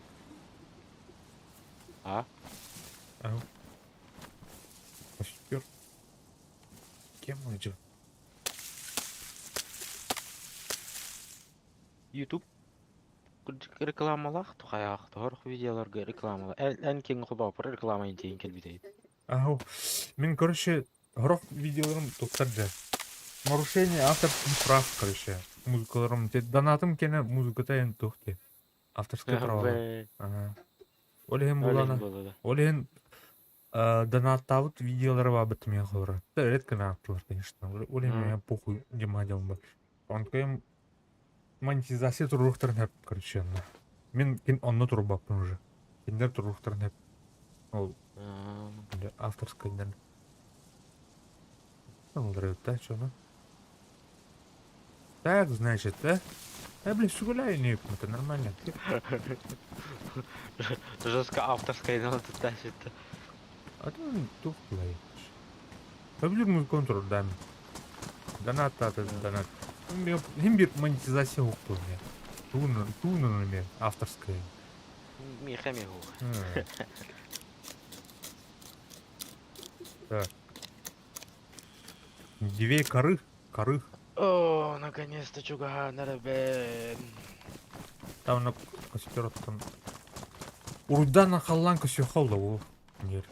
Speaker 2: А?
Speaker 1: А. Костер. Кем он идет?
Speaker 2: YouTube рекламалаах тухайаах тоһорох видеоларга рекламала эн киҥ холоопор реклама интиин кэлбитэй.
Speaker 1: Ау. Мин, короче, горох видеоларым туттар дьэ. Нарушение авторских прав, короче. Музыкаларым. Донатым кене музыката эн тухти. Авторское право. Ага. Ол иһин булана. Ол иһин донаттаабыт видеолары баабыт мен холора. Редко нааттылар, конечно. Ол иһин мен похуй дема делом бар. Онкайым Монетизация туруохтарын сөп, короче, онно. Мин кин онно турбаппын уже. Кинилэр туруохтарын сөп. Ол авторскайдан. Да, что ну? Так, значит, да? Да, блин, сугуляй не это нормально.
Speaker 2: Жестко авторская надо тащит.
Speaker 1: А ты тухлый. Компьютер контроль дан. Донат, тата, донат. Им бир монетизация укту мне. Туна, туна на авторская.
Speaker 2: Миха мигу.
Speaker 1: Так. Две коры. Коры.
Speaker 2: О, наконец-то чугаһаан эрэ.
Speaker 1: Там на костер там. Урдан халлан көсө холла ол. Нер.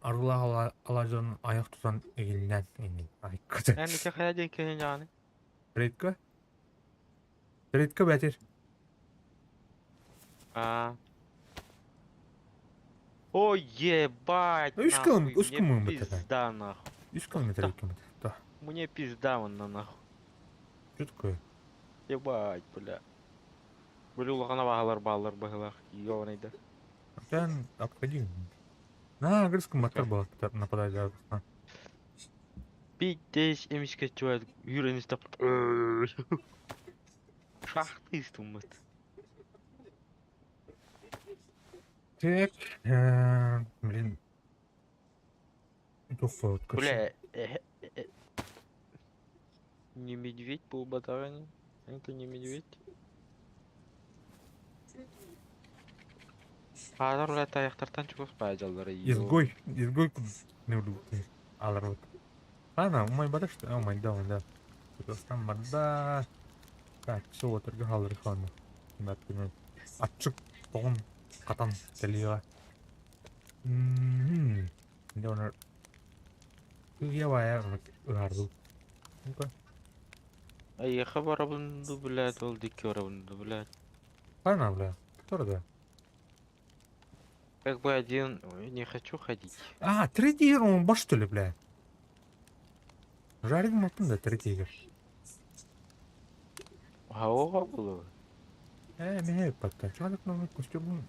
Speaker 1: Арыла алажан аяқ тутан эгилнен эңин. Айкыты.
Speaker 2: Эн ити хайа диэн киһини
Speaker 1: Редко. Редко бәтер.
Speaker 2: А. Ой, ебать,
Speaker 1: Ну, үс
Speaker 2: нахуй,
Speaker 1: үс
Speaker 2: мне
Speaker 1: километр, да.
Speaker 2: пизда, нахуй.
Speaker 1: 3 километр, 2 километр. Да.
Speaker 2: Мне пизда вон на нахуй.
Speaker 1: Что такое?
Speaker 2: Ебать, бля. Били улахан абаһалар бааллар быһылах, ёбаный да.
Speaker 1: Там обходи. На английском мотор был нападать. Да.
Speaker 2: Пиздец, эмискэ чуат, юрен истап. Шахты истуммат.
Speaker 1: Так, блин. Тухо,
Speaker 2: Бля, не медведь был батарани? Это не медведь? Аалар бля таяқтартан чугас баажаллары.
Speaker 1: Изгой, изгой не алар. Ана, умай бада что? А, умай, да, да. Там барда. Так, все, вот только халыр ханы. Атчык тоғын катан телига. Мм. Не оны. Я вая ырарду. Ну-ка.
Speaker 2: Айыха барабынды, блядь, ол дикки барабынды, блядь.
Speaker 1: Ана, бля. Который да?
Speaker 2: Как бы один не хочу ходить.
Speaker 1: А, третий он баш что ли, бля? Жарик мапын да третий.
Speaker 2: Аоға было.
Speaker 1: Меня подта. Человек новый костюм.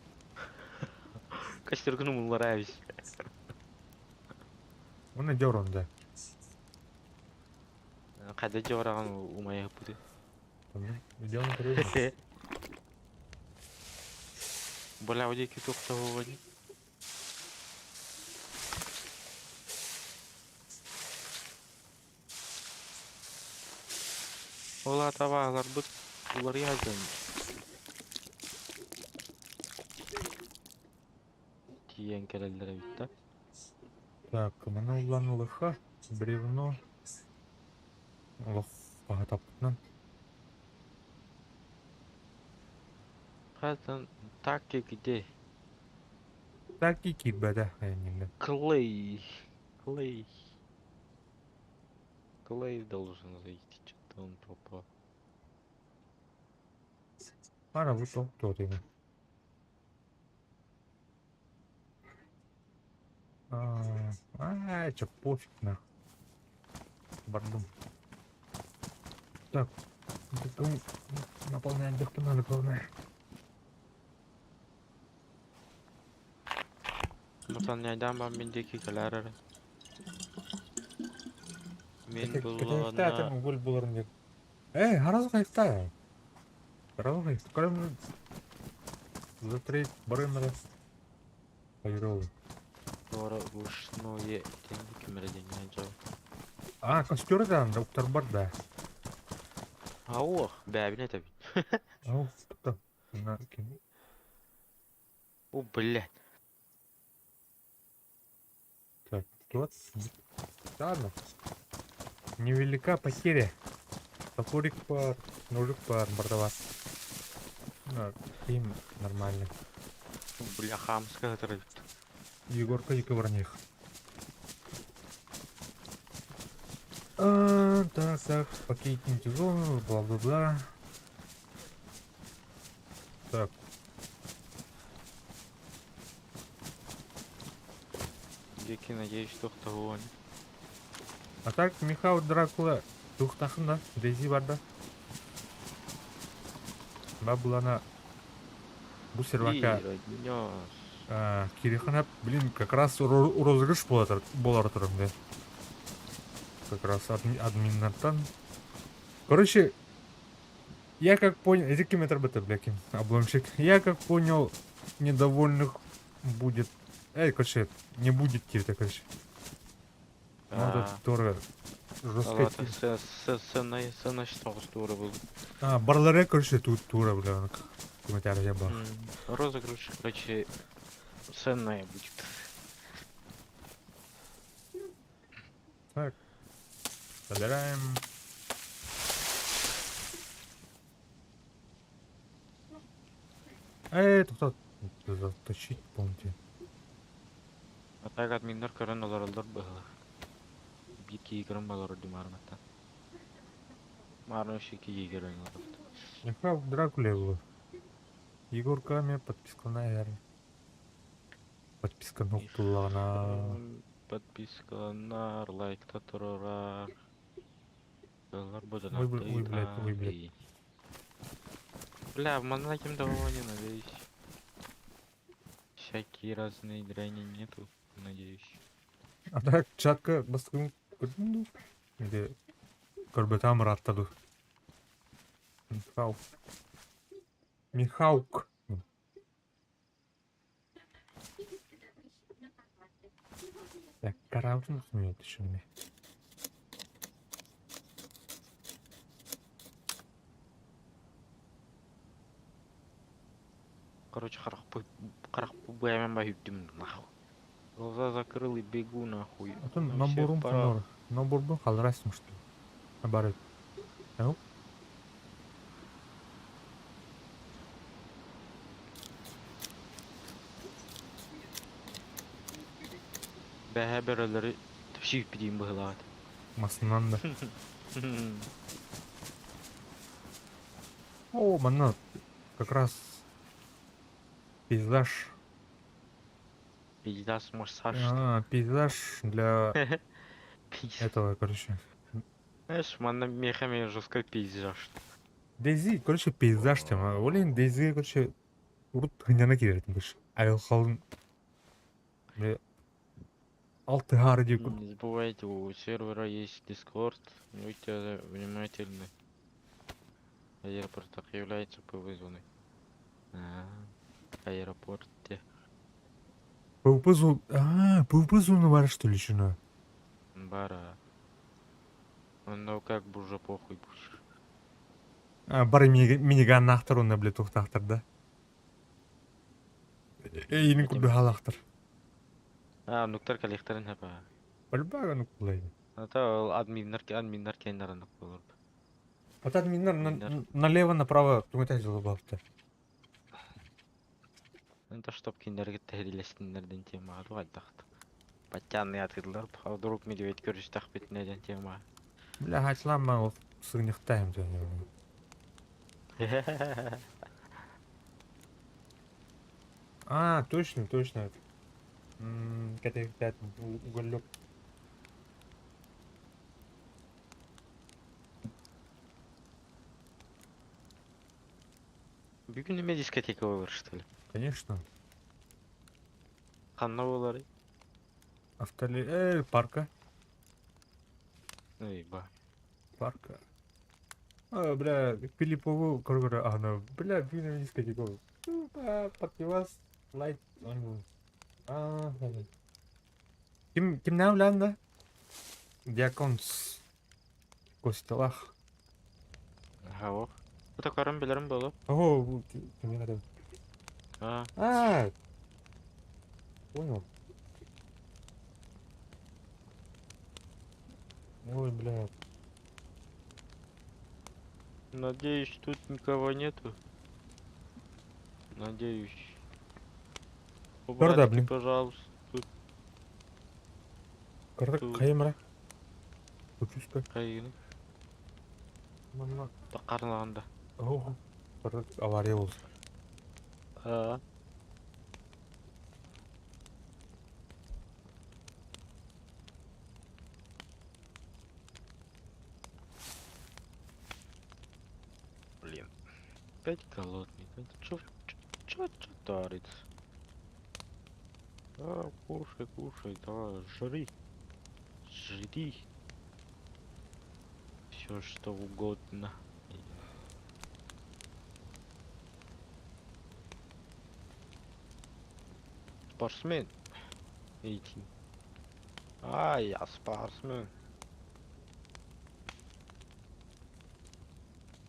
Speaker 2: Костергну мулараюсь.
Speaker 1: Он идет он, да.
Speaker 2: Қайда жораған умая буды.
Speaker 1: Идем на
Speaker 2: Бля, у деки тоқтауға не. Ола табалар бұт, улар яздан. Тиен келелер бит
Speaker 1: Так, мана улан лыха, бревно. Лох, пағатаппытынан.
Speaker 2: Хатан так где?
Speaker 1: Так и кирбәдә, әйнеңдә.
Speaker 2: Клей. Клей. Клей должен зайти, что-то он пропал.
Speaker 1: Ана, бу тоқ тотыйны. А, чё, пофиг на. Бардум. Так, наполнять дыхту надо, главное.
Speaker 2: Наполняйдан ба мендеки келер. Мен
Speaker 1: Кәтекті
Speaker 2: бұл
Speaker 1: угол буларын деп. Эй, харазы қайықта. Харазы қайықта. Көрем за треть барым Хайрол.
Speaker 2: Дора ручное деньги кемере деньги жау.
Speaker 1: А, костер да, уктар бар да.
Speaker 2: Аух, бәбине таби.
Speaker 1: Ау, кто? На, кем?
Speaker 2: О, блядь.
Speaker 1: Так, вот. Ладно. Невелика потеря. Топорик пар, ножик пар, бардава. Ну, им нормально.
Speaker 2: Бля, хамская травит.
Speaker 1: Егорка и коварних. А, так, так, покиньте зону, бла-бла-бла. Так,
Speaker 2: Деки, надеюсь, что того
Speaker 1: а так Михаил Дракула тухтахында, Дейзи бар да. Баблана бу сервака
Speaker 2: Кири
Speaker 1: кирихана, блин, как раз розыгрыш болар турар да. Как раз админнартан. Короче, я как понял, эти километр бета, бля, ким, обломщик. Я как понял, недовольных будет. Эй, короче, не будет тебе, короче. Надо тоже жестко. А, барларе, короче, тут тура, бля, комментарий бар.
Speaker 2: Розыгрыш, короче, ценная будет.
Speaker 1: Так. Собираем. Эй, тут затащить, помните.
Speaker 2: А так админнар көрөн олороллор быһылах. Биир киһи көрөн олорор дии маарыҥҥаттан. Маарын өссө киһи көрөн олорбут.
Speaker 1: Михаил Дракула был. Егор Ками, подписка на R. Подписка нуктулана.
Speaker 2: Подпискаланар, лайкта турарар. Ылар
Speaker 1: Ой, ой, блядь, ой, блядь.
Speaker 2: Бля, манна кем не надеюсь. Всякие разные дряни нету, надеюсь.
Speaker 1: А так, чатка бастыкын көрдүң дуу? Или көрбөтөм ыраатта дуу? Михаук. Михаук. Так, караутын нет еще не.
Speaker 2: Короче, харах бахүттүм нахуй. Глаза закрыл и бегу нахуй.
Speaker 1: Атын
Speaker 2: На всех
Speaker 1: наборум
Speaker 2: парах.
Speaker 1: фонор. Наборбун халрасым что ли? Бары. Ау?
Speaker 2: Бэһэ бөрөлөрү сүүппүтүүн быһылаат.
Speaker 1: Масынан да. О, манна как раз пейзаж.
Speaker 2: Пейзаж массаж.
Speaker 1: А, пейзаж для этого, короче.
Speaker 2: Знаешь, манна мехами жесткий пейзаж.
Speaker 1: Дейзи, короче, пейзаж тема. Олен Дейзи, короче, урут хыняна киирэтин быш. Айылхалын бля алтыһаары диэки
Speaker 2: Не забывайте, у сервера есть Discord. Будьте внимательны. Аэропорт является ПВ-зоной. А, аэропорте.
Speaker 1: ПВП зон. А, ПВП зона бар что ли еще на?
Speaker 2: Бара. Ну как бы уже похуй будешь.
Speaker 1: А, бар миниган нахтар онна бля тухтахтар да. Эйин
Speaker 2: Этим.
Speaker 1: курду халахтар.
Speaker 2: А, нуктар коллекторын хаба.
Speaker 1: Бальбага ну кулай.
Speaker 2: Это админнар админнар кеннарыннык болор.
Speaker 1: Вот админнар
Speaker 2: Админнар.
Speaker 1: налево направо туңатай жылы балты.
Speaker 2: Это чтоб киндерге тәһриләшкәннәрдән тема айдахт. Паттяны атыдлар, а вдруг медведь көрүстәх битнәдән тема.
Speaker 1: Бля, хачлама ол сыгнихтайм төнө. А, точно, точно. Катек уголек.
Speaker 2: Бүгүн неме дискотека болар, что ли?
Speaker 1: Конечно.
Speaker 2: Ханна болар.
Speaker 1: Автоли... парка.
Speaker 2: Ой, ба.
Speaker 1: Парка. А, бля, Филиппову, короче, ана, бля, бүгүн дискотека. Подпивас, лайт, А, Ким, ким да? Диаконс. Костелах.
Speaker 2: Ага, Это карам билерим болу.
Speaker 1: О, ким надо?
Speaker 2: А,
Speaker 1: А, понял. Ой, бля.
Speaker 2: надеюсь, тут никого нету. Надеюсь.
Speaker 1: Карда,
Speaker 2: Убратки,
Speaker 1: блин.
Speaker 2: пожалуйста. Тут
Speaker 1: Карта
Speaker 2: Тут.
Speaker 1: каймара. Учуска.
Speaker 2: кайгыны.
Speaker 1: Манна.
Speaker 2: Карлаганда.
Speaker 1: О, карта авария болду.
Speaker 2: А. Блин. Опять голодный. Это чё, чё, чё творится? Да, кушай, кушай, давай, жри. Жри. Все что угодно. Спортсмен. Эйти. А, я спортсмен.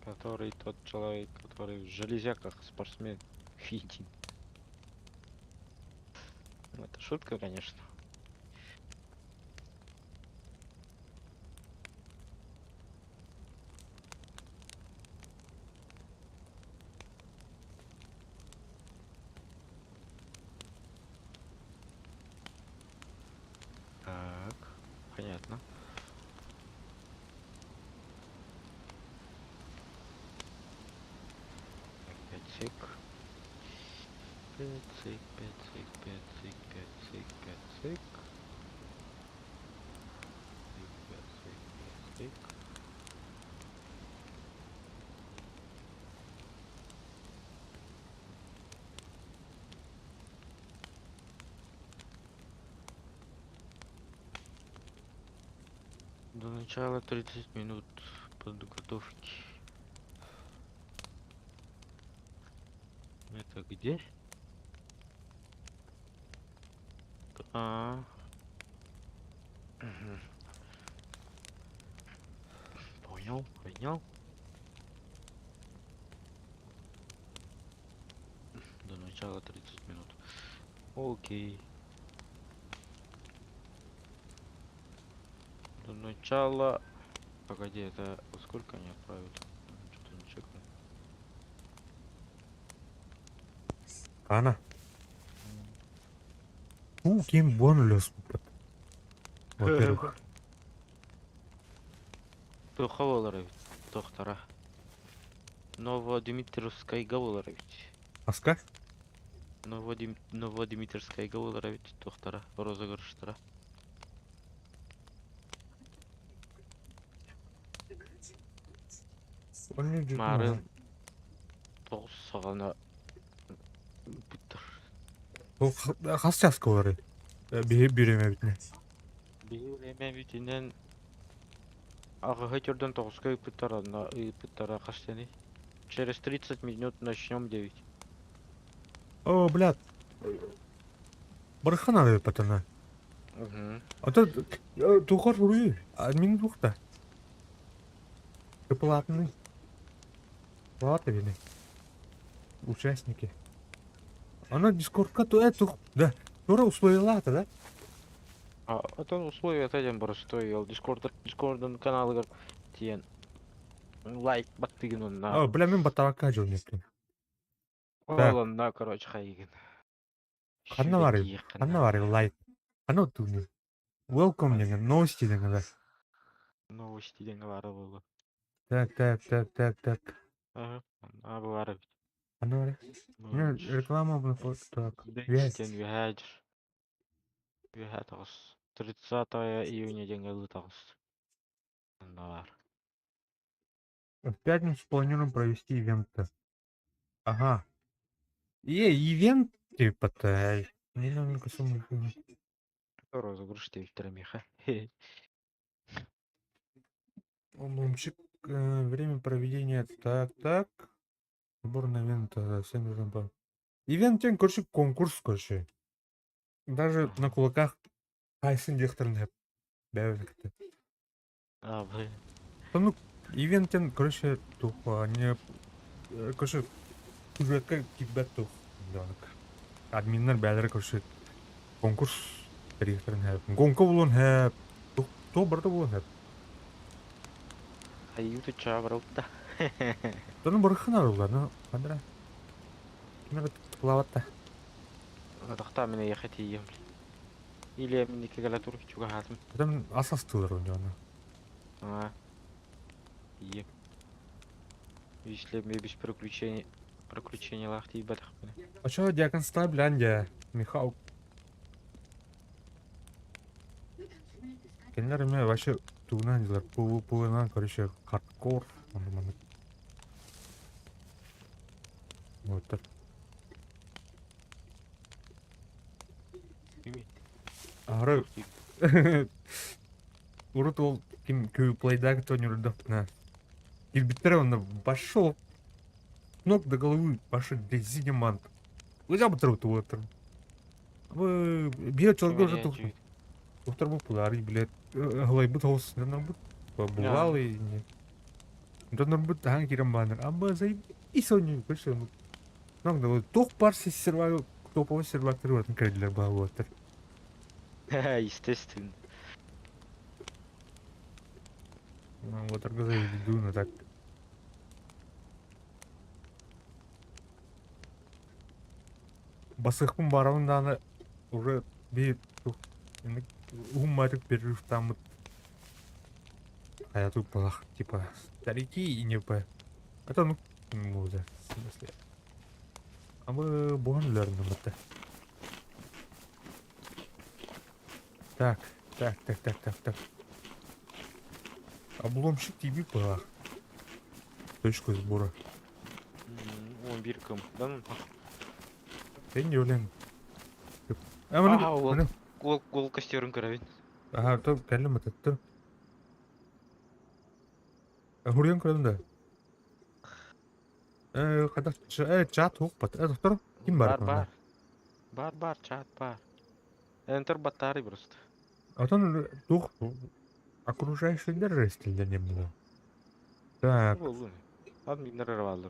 Speaker 2: Который тот человек, который в железяках спортсмен. Фитин. Ну, это шутка, конечно. Так, понятно. Так, 5 сек. 5 сек, 5 сек, 5 сек, 5 сек, 5 сек. 5 сек, 5 сек. До начала 30 минут подготовки. Это где? А. Мгм. Понял, понял. До начала 30 минут. Окей. До начала... Погоди, это во сколько они отправят? Что-то не чекнул.
Speaker 1: Ана. Бу ким буон өлөспүт. Во-первых.
Speaker 2: Туха буолар эбит, туохтара. Новодмитровскайга буолар эбит.
Speaker 1: Аска?
Speaker 2: Новодмитровскайга буолар эбит туохтара, розыгрыштара. Марын тоҕус саҕана ыыппыттар.
Speaker 1: Ол хас чааска олорой? Биһи бириэмэбитинэн.
Speaker 2: Биһи бириэмэбитинэн аҕыһы төрдөн тоҕуска ыыппыттар, онно ыыппыттара хас диэний? Через 30 минут начнем 9.
Speaker 1: О, блядь. Барыха надо патана.
Speaker 2: Угу.
Speaker 1: А то тухар руи, админ двухта. Ты платный. Плата вины. Участники. Она дискордка то это, да. Тура условия да?
Speaker 2: А это условия этим простой, ол Дискорд Дискордун каналыгар тиен лайк баттыгын онна.
Speaker 1: А, бля, мен батарака жол неткен. Так.
Speaker 2: Ол онна, короче, хайыгын.
Speaker 1: Ханна барый? Ханна барый лайк. Ханна оттугун. Welcome деген, новости деген да.
Speaker 2: Новости деген бары болду.
Speaker 1: Так, так, так, так, так.
Speaker 2: Ага, а бары.
Speaker 1: Ханна барый? Не, реклама bu так. Весь.
Speaker 2: Үһәжір. Үһә тоғыз. 30 июня деген ылы тоғыз. Онда бар.
Speaker 1: В пятницу планируем провести ивент. Ага. Е, ивент типа-то. Не
Speaker 2: Розыгрыш деп миха.
Speaker 1: Мумчик, время проведения. Так, так. Сбор на ивент. Всем нужен по. Ивент тен, короче, конкурс, короче. Даже на кулаках Хайсын дехтерін бәбілікті.
Speaker 2: А, блин.
Speaker 1: Ну, ивенттен, короче, тух, не, короче, сюжетка кибет тух. Админнар бәлері, короче, конкурс директорын хэп. Гонка булун хэп. То барда булун хэп.
Speaker 2: Аюты чабырылды.
Speaker 1: Тону барыхын арулар, ну, кандыра. Кимер тылаватта.
Speaker 2: Тохта мен ехать ием. Или мен екі галатур чугахатым.
Speaker 1: Там асастылар у него.
Speaker 2: А. Ием. Если мне без приключений приключений лахти батах.
Speaker 1: А чё, диакон Стабляндия, Михал. Кинилэр эмиэ вообще тугунан дьылар, пвнан, короче, хардкор. Вот. Ары урут ол ким кюплайдаак тонюрдахпына кирбиттэрэ онно пошел ног до головы пошел дезинемант. Узябытыр. Биир чолго уже тухтар бу пулары блядь галайбыт холс норбут булалы норбут тахан кирен баннер амба зай и соню көрсө ног до тух пар сервак топовый сервактар баратын кирдилер баалуаттар.
Speaker 2: Естественно.
Speaker 1: Вот организуем так. Басыхпын барабын дааны уже биир уһумматык перерыв таммыт хайа туппалах типа старики и не п. Это ну муза в смысле. А мы бухан лернем это. Так, так, так, так, так, так. Обломщик тебе пах. Точку сбора.
Speaker 2: 11 км. Да ну.
Speaker 1: Сен не ойлайм.
Speaker 2: Ага, ол. Гол гол костерын көрөбүн.
Speaker 1: Ага, то кэллим этеттер. Хурьян көрөм да. Хата чат хук Доктор, ким бар?
Speaker 2: Бар, бар. Бар, бар, чат бар. Enter батарей просто.
Speaker 1: Отон тух окружающийлер рестилдер не было. Так.
Speaker 2: Админнер алды.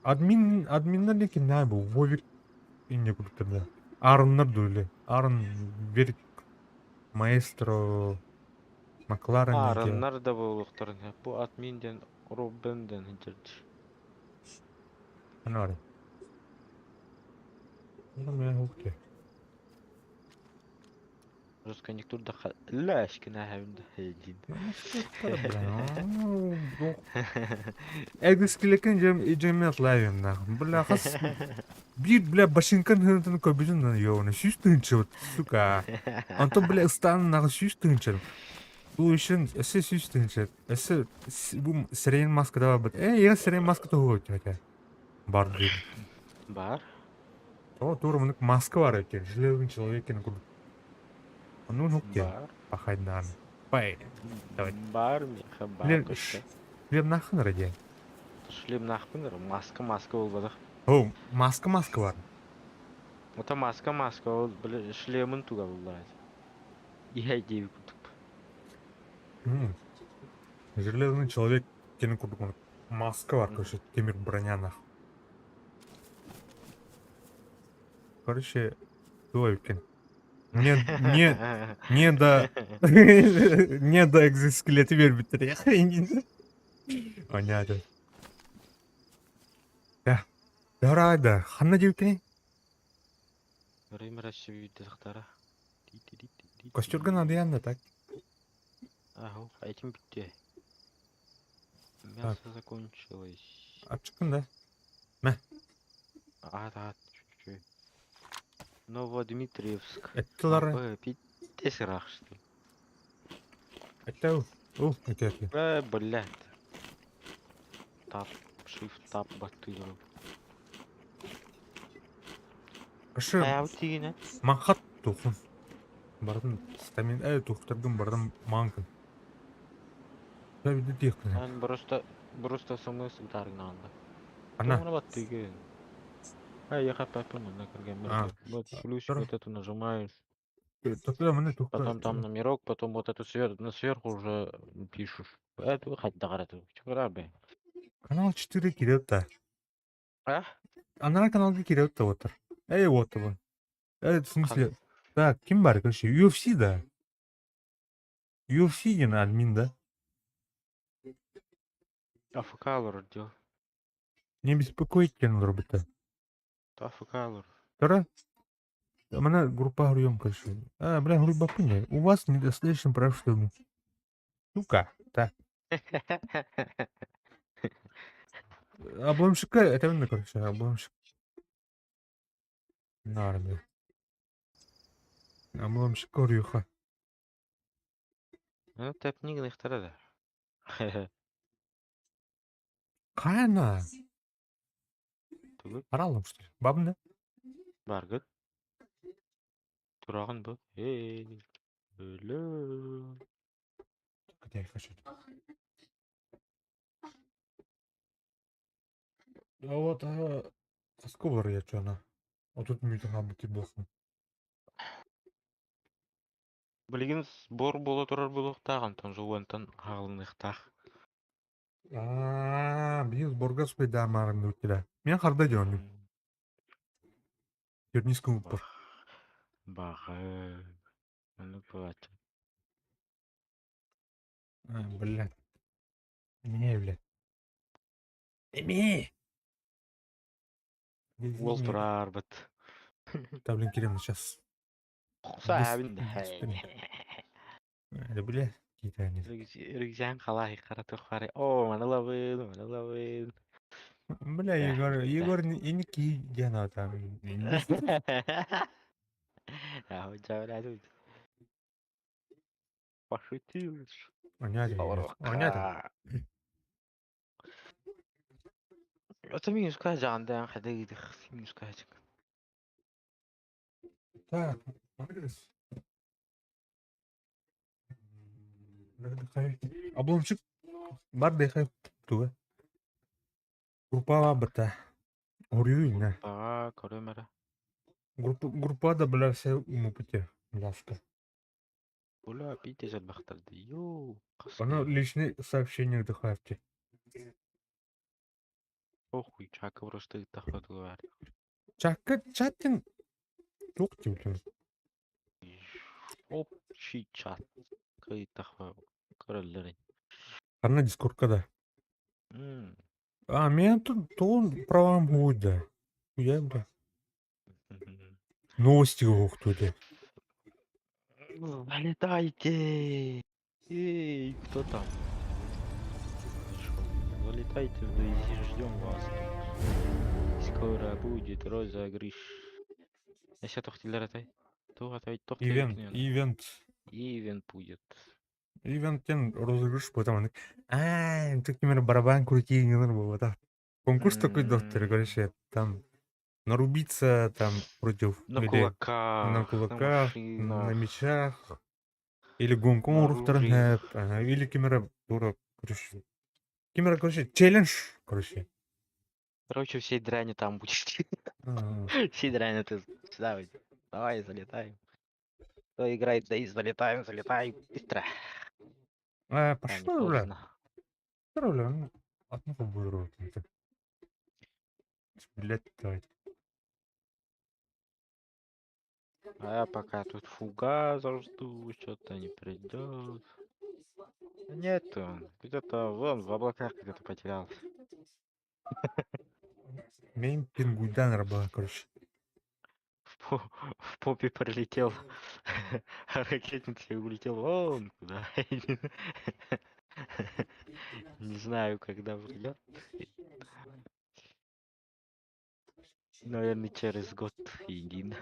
Speaker 1: Админ, админнер не ким бу? Вовик инне курдуктар. Арыннар дуйле. Арын Верик Маэстро Макларен.
Speaker 2: Арыннар да болуктар. Бу админден Роббенден хинтерди.
Speaker 1: Анары. Ну, мен хукте.
Speaker 2: Жестко никтур да ляшкина хәмдә хәйдин.
Speaker 1: Эгдискилекен жем жемет лавин нах. Бля, хас бир бля башинкан хынтын көбүзүн на ёна сүүс тыынчы сука. Антон бля ыстан нах сүүс тыынчы. Бу үшін эсе сүүс тыынчы. Эсе бу сирен маска да бар. Я сирен маска то хотя. Бар дейм.
Speaker 2: Бар.
Speaker 1: О, тура мынык маска бар экен. Железный человек кен курдук. Ну, ну, где?
Speaker 2: Бар.
Speaker 1: Пахайдан. Пай. Давай.
Speaker 2: Бар меха бар.
Speaker 1: Лен, Шлем нахын ради.
Speaker 2: Шлем нахпын маска маска болбадық.
Speaker 1: О, маска маска бар.
Speaker 2: Ота маска маска ол бля шлемын туга булдар. Иһай дейби курдук.
Speaker 1: Железный человек кен курдук. Маска бар, короче, темир броня нах. Короче, екен. Не, не, не до... Не до экзоскелети бербиттер. Понятно. Да. Да, ханна дейбикени?
Speaker 2: Время үйде сақтара.
Speaker 1: Костюрган адыян да так.
Speaker 2: Ага, этим битте. Мясо закончилось.
Speaker 1: Ачыкын да.
Speaker 2: А, да, чуть-чуть. Новодмитриевск.
Speaker 1: Эттилар.
Speaker 2: Пиздец рахшты.
Speaker 1: Это О, это это.
Speaker 2: Блядь. Тап, shift, тап, баттыгырым.
Speaker 1: Ашы
Speaker 2: Аяу тигине.
Speaker 1: махат тухун. Бардым стамин тухтырдым бардым манкын. Да види тихкын.
Speaker 2: Мен просто просто смс ударгнанды.
Speaker 1: Ана.
Speaker 2: Ана баттыгын. А я хапапын на кірген.
Speaker 1: А,
Speaker 2: Вот плюсик
Speaker 1: здорово.
Speaker 2: вот эту нажимаешь.
Speaker 1: Тогда мне тухта.
Speaker 2: Потом там номерок, потом вот эту сверху, на сверху уже пишешь. Это хоть догорать. Чугара бы.
Speaker 1: Канал 4 кирилл-то.
Speaker 2: А?
Speaker 1: Ана каналга кирилл-то вот. Эй, вот его. В смысле? Так, ким бар, короче, UFC, да. UFC не админ, да?
Speaker 2: АФК дел.
Speaker 1: Не беспокоить кен робота.
Speaker 2: АФК лор.
Speaker 1: Тора? Мана группа груем, короче. А, бля, группа пыня. У вас недостаточно прав, чтобы... Сука, так. Обломщика, это он, короче, обломщик. Нормально. Обломщик корюха.
Speaker 2: Ну, тэпник да.
Speaker 1: Кана?
Speaker 2: Тугу?
Speaker 1: Бараллым что ли? Бабын да?
Speaker 2: Баргыт. Тураҕын бу. Эй. Өлөө.
Speaker 1: Где я хочу? А вот, а, хаска уларыйаччы Отут мүнүүтэ хаалбыт буолсун.
Speaker 2: Билигин сбор буола турар буолуохтаах, онтон жуонтан хаалыныахтаах.
Speaker 1: Аа, биир сборга успейдаамаарым Мен харда дьонум. Тернискин уппар.
Speaker 2: Баҕа. Оннук буолааччы.
Speaker 1: А, блядь. Не, блядь. Эми!
Speaker 2: Уол тураарбыт.
Speaker 1: Да, блин, Кирилл, сейчас.
Speaker 2: Саабин.
Speaker 1: Это, бля, какие-то они.
Speaker 2: Рюкзак халай харатухари. О, манылабын, манылабын.
Speaker 1: Бля, Егор, Егор, и не ки, где там.
Speaker 2: А вот тут. Пошутил.
Speaker 1: Понятно. Понятно.
Speaker 2: Это минус кажан, да, ходи, минус кажан.
Speaker 1: Так, адрес. Обломчик бар дыхай туга. Группа бата. Урюйна.
Speaker 2: Группаҕа көрүм эрэ.
Speaker 1: Группа группа да бля все умупите. Ласка.
Speaker 2: Бля, пиздец элбэхтэр дии. Йоо, хас
Speaker 1: Оно
Speaker 2: киһи.
Speaker 1: личный сообщение дыхаевте.
Speaker 2: Похуй, чака просто ыттахпатылар.
Speaker 1: Чакка чаттин туох диэбитин.
Speaker 2: Общий чат. Кыйтахва көрөллөрүн.
Speaker 1: Ханна дискордка да.
Speaker 2: М.
Speaker 1: А, мен тут тугун правам хуйда. Я бля. Новости уохтуде.
Speaker 2: Залетайте! Эй, кто там? Зашел. Залетайте в DayZ, ждем вас тут. Скоро будет розыгрыш. Өссө туох дииллэр этэй? Туох этэй? Туох
Speaker 1: Ивент,
Speaker 2: диэбитин
Speaker 1: ивент.
Speaker 2: Ивент будет.
Speaker 1: Ивенттен розыгрыш потом. А, ты к барабан крути, не надо было, да. Конкурс такой доктор, короче, там нарубиться там против
Speaker 2: На
Speaker 1: или
Speaker 2: кулаках,
Speaker 1: на
Speaker 2: на
Speaker 1: кулаках, на
Speaker 2: машинах.
Speaker 1: мечах, или гонконг
Speaker 2: На оружии.
Speaker 1: или кемера дура, короче. Кемера, короче, челлендж, короче.
Speaker 2: Короче, всей дряни там будет.
Speaker 1: А,
Speaker 2: Всей дряни ты сюда вот. Давай, залетаем. Кто играет, да и залетаем, залетаем. Быстро.
Speaker 1: А,
Speaker 2: А, не
Speaker 1: пошла, бля.
Speaker 2: поздно.
Speaker 1: Бля, ну, одну побуру. Блять, давай.
Speaker 2: А я пока тут фугаза жду, что-то не придет. Нет, он где-то вон в облаках где-то потерялся.
Speaker 1: Мейн пингуйдан была, короче.
Speaker 2: В попе пролетел ракетница и улетел вон куда. Не знаю, когда придет. Наверное, через год един.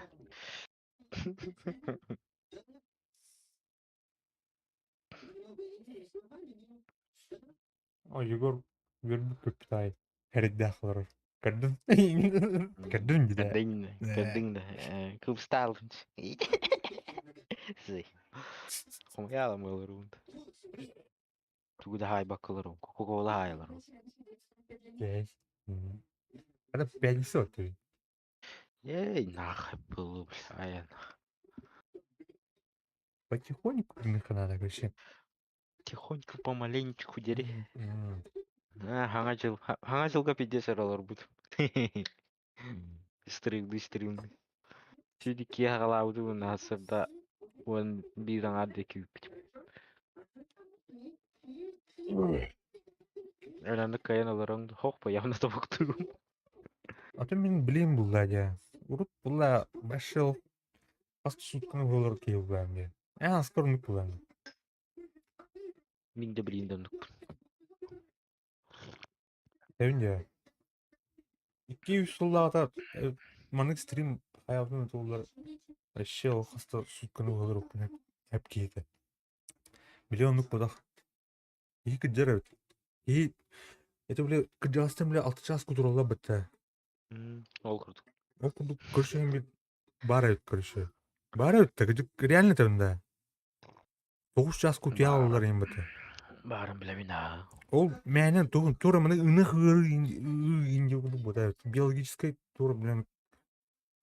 Speaker 1: О, Егор вербу капитай. Эрдээх олорор. Көрдүм. Көрдүм дии.
Speaker 2: Көрдүҥ
Speaker 1: Э.
Speaker 2: көрдүҥ да кубстаал Хомуйаалам ылырбын. Тугу да хаайбакка олорон, Кока-кола хаайаларым.
Speaker 1: Окей. Это пятницу ты.
Speaker 2: Эй, нахуй было, бля, аян.
Speaker 1: Потихоньку надо, короче.
Speaker 2: Тихонько, помаленечку дери.
Speaker 1: М.
Speaker 2: А, хаҥа дьыл, хаҥа дьылга пиздец олорбут. Стримды, стримды. Сиди киэһэ хаалаабытым сарда уон биир аҥаар диэки күүппүтүм. Өлөнүк кыайан олорон хох явно тобуктугум.
Speaker 1: А то мин билим булла дии. Урут булла башыл хас сутканы буолар киһи булаам диэн. Ээ аскар оннук булаам.
Speaker 2: Мин да билим да оннукпун.
Speaker 1: Эбин дии. Икки үс сыллааҕыта маннык стрим хайаабытын туллар вообще ол хаста сутканы буолар укпун эп киһитэ. Били оннук бодах. Киһи кырдьар эбит. Киһи это бля кырдьаҕастан бля алта чаас кутуралла бытта.
Speaker 2: Ол курдук.
Speaker 1: Ол курдук көрсөһөн бит баар эбит короче. Баар эбит да, реально там да. 9 час кутуйааллар иһин бата.
Speaker 2: Баарын билэбин аа.
Speaker 1: Ол мээнэ тугун тура маны ынах ыары инди курдук бута биологическай тура блин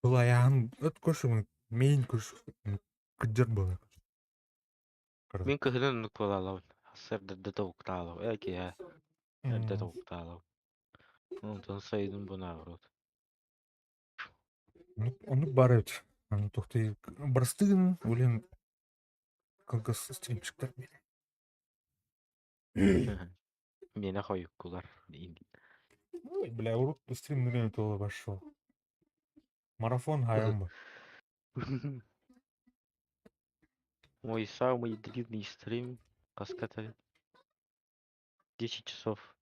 Speaker 1: тылайаан өт көрсө мейн көрсө кыдьар буолар.
Speaker 2: Мин кыһынын оннук буолаалабын. Сарсыарда тобуктаалаб. Э киэһэ эрдэ тобуктаалабын. Онтон сайынын бу наоборот.
Speaker 1: Оннук баар эбит. Тохтой барыстыгын улин кылгас стримчиктер миэнэ.
Speaker 2: Миэнэ хойуккулар.
Speaker 1: Ой, бля, урут стримнерин тула пошел. Марафон хайам бы.
Speaker 2: Мой самый длинный стрим Каската 10 часов.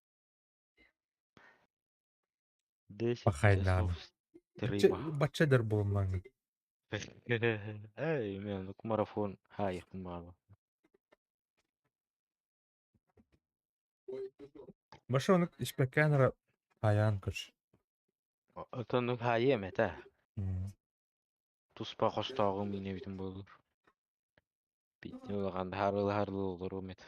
Speaker 2: 10
Speaker 1: Пахайнан.
Speaker 2: часов стрима.
Speaker 1: Бачча буолмаҥ.
Speaker 2: Эй, мен марафон хайыхпын баҕа.
Speaker 1: Баша оны испэккээн хайаан көрс.
Speaker 2: Отон хайыам этэ. Туспа хостооҕум иинэбитин буолур. Битни улахан харылы-харылы олоруом этэ.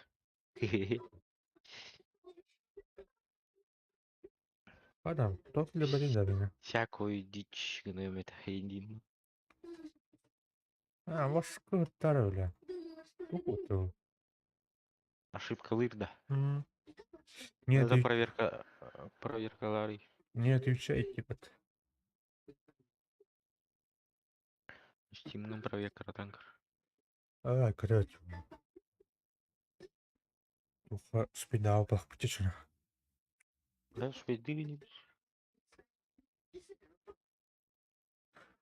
Speaker 1: Адам, тох лебедин дабина.
Speaker 2: Всякую дичь гыныам этэ хейдин.
Speaker 1: А, вашкыттар өлө. Тух
Speaker 2: Ошибкалыыр да.
Speaker 1: Нет,
Speaker 2: Это проверка проверкаларый.
Speaker 1: не отвечай, типа.
Speaker 2: Стимнын проверка танкер.
Speaker 1: А, короче. Туха спидал пахпутична.
Speaker 2: Да, швейдыгни.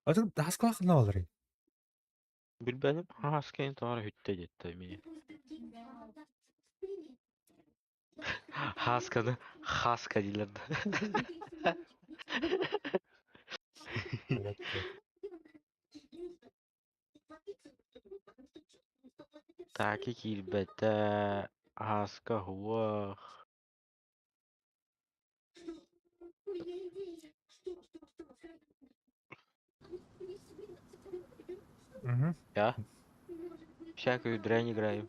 Speaker 1: А ты даскалах налары.
Speaker 2: Билбэтим хааскайын тоҕо бүттэ диэтэ мини. Хаасканы хаска дииллэр да. Таки киирбэтэ, ааска уох.
Speaker 1: Угу.
Speaker 2: Я всякую дрянь играю.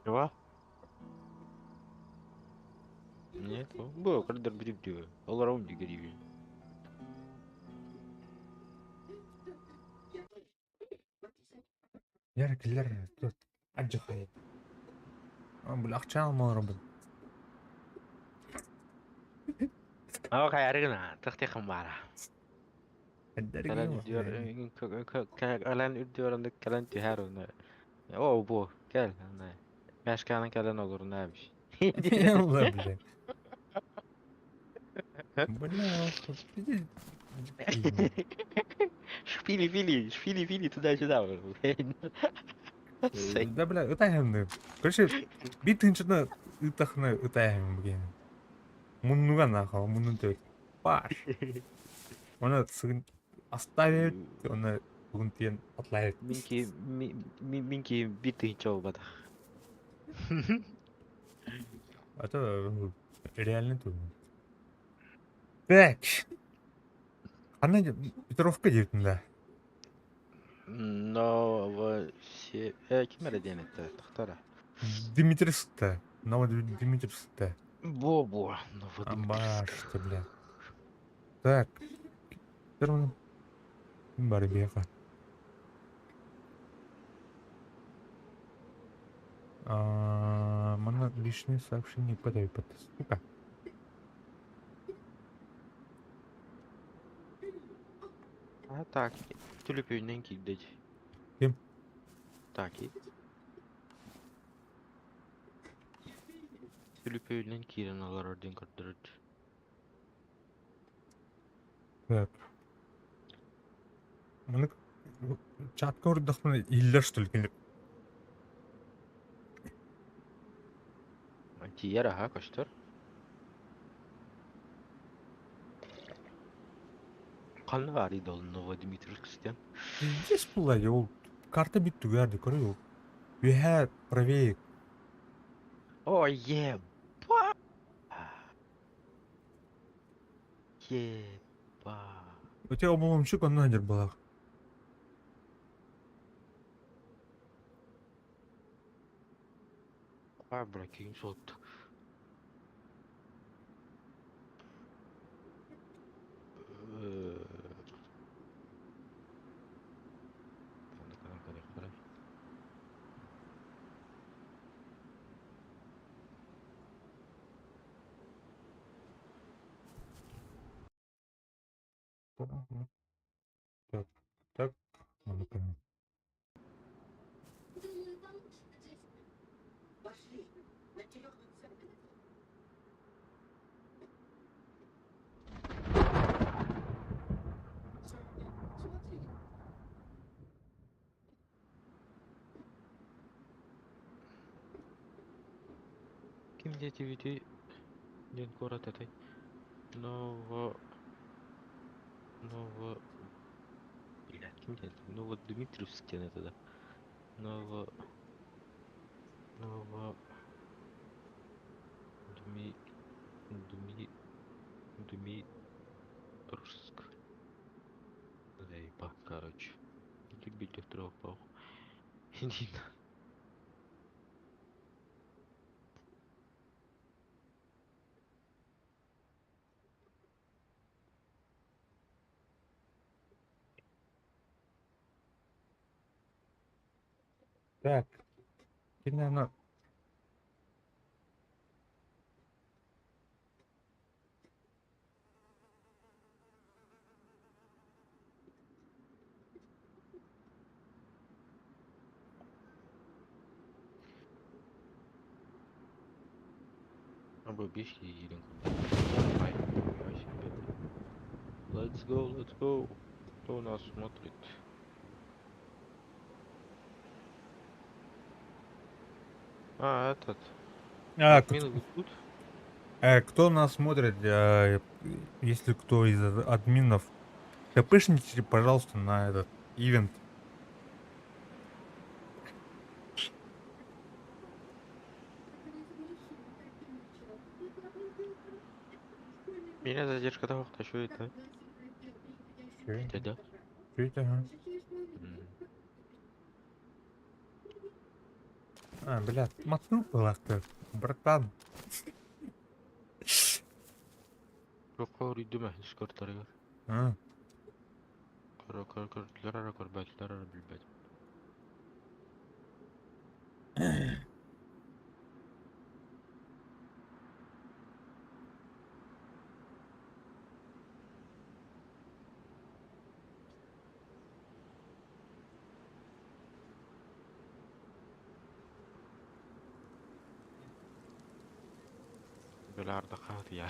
Speaker 2: Чего? Нет, бу кырдыр бүтүп Олором дигери.
Speaker 1: Яр киллер ажхай. Бул акча алмалар бу.
Speaker 2: Aa хайарыгына тахтыхым бара. Кэлэн үрдүөр кэлэн үрдүөр кэлэн түһэр оны. О бу кэл аны. Мәшканын кэлэн олорун эбиш.
Speaker 1: Бля, бля. Бля,
Speaker 2: Шпили пили, шпили пили туда-сюда.
Speaker 1: Да бля, ытайхамны. Короче, бит тынчына ытахны ытайхам буген. Муннуга нахуй, муннун төк. Паш. Оны сыгын оставит, оны бүгін тиен атлайт.
Speaker 2: Минки минки бит тынча болбатах.
Speaker 1: Это реально трудно. Так. Ана Петровка дейтін да.
Speaker 2: Но все ким эрэ диэн этэ тохтора.
Speaker 1: Дмитриевскта. Новодмитриевскта.
Speaker 2: Бо-бо, Новодмитриевск.
Speaker 1: Амбашта, бля. Так. Первым Барбеха. Манна личные сообщения подай под сука.
Speaker 2: А так, түлүпүнэн киирдэ
Speaker 1: Ким?
Speaker 2: Так. Түлүпүнэн киирэн олорор диэн көрдөрөр.
Speaker 1: Так. Маны чатка урдахпына иһиллэр что ли кини?
Speaker 2: Тиийэр аһа көстөр. Ханна баарый да ол Новодмитриевск диэн?
Speaker 1: Здесь была, ол карта бүттүгэр да көрө ол. Үһэ правее.
Speaker 2: О, еба! Еба!
Speaker 1: У тебя обломчик онно сылдьар буоллаах.
Speaker 2: А, бля, киһим суолта.
Speaker 1: Так, так, надо понять.
Speaker 2: Ким диэтибитий диэн куорат этэй? Ново... Ново... Бля, ким диэн? Новодмитриевск диэн этэ да? Ново... Ново... Дми... Дми... Дмитрск. Заебал, короче. Любитель трёх. Иди на.
Speaker 1: Так, ты, наверное,
Speaker 2: Абы биш киирин Давай, хуя себе. Let's go, let's go. Кто у нас смотрит? А, этот.
Speaker 1: А,
Speaker 2: Админ вы тут?
Speaker 1: Кто нас смотрит, если кто из админов, тпшните, пожалуйста, на этот ивент.
Speaker 2: Меня задержка того, кто что это?
Speaker 1: Чё
Speaker 2: Это да?
Speaker 1: Чё это, ага? А, бля, мотнул была ты, братан.
Speaker 2: Рукор иду Дискорд тарыгар.
Speaker 1: А,
Speaker 2: Кор кор кор ларара корбат ларара билбет. Бля, ардахат я.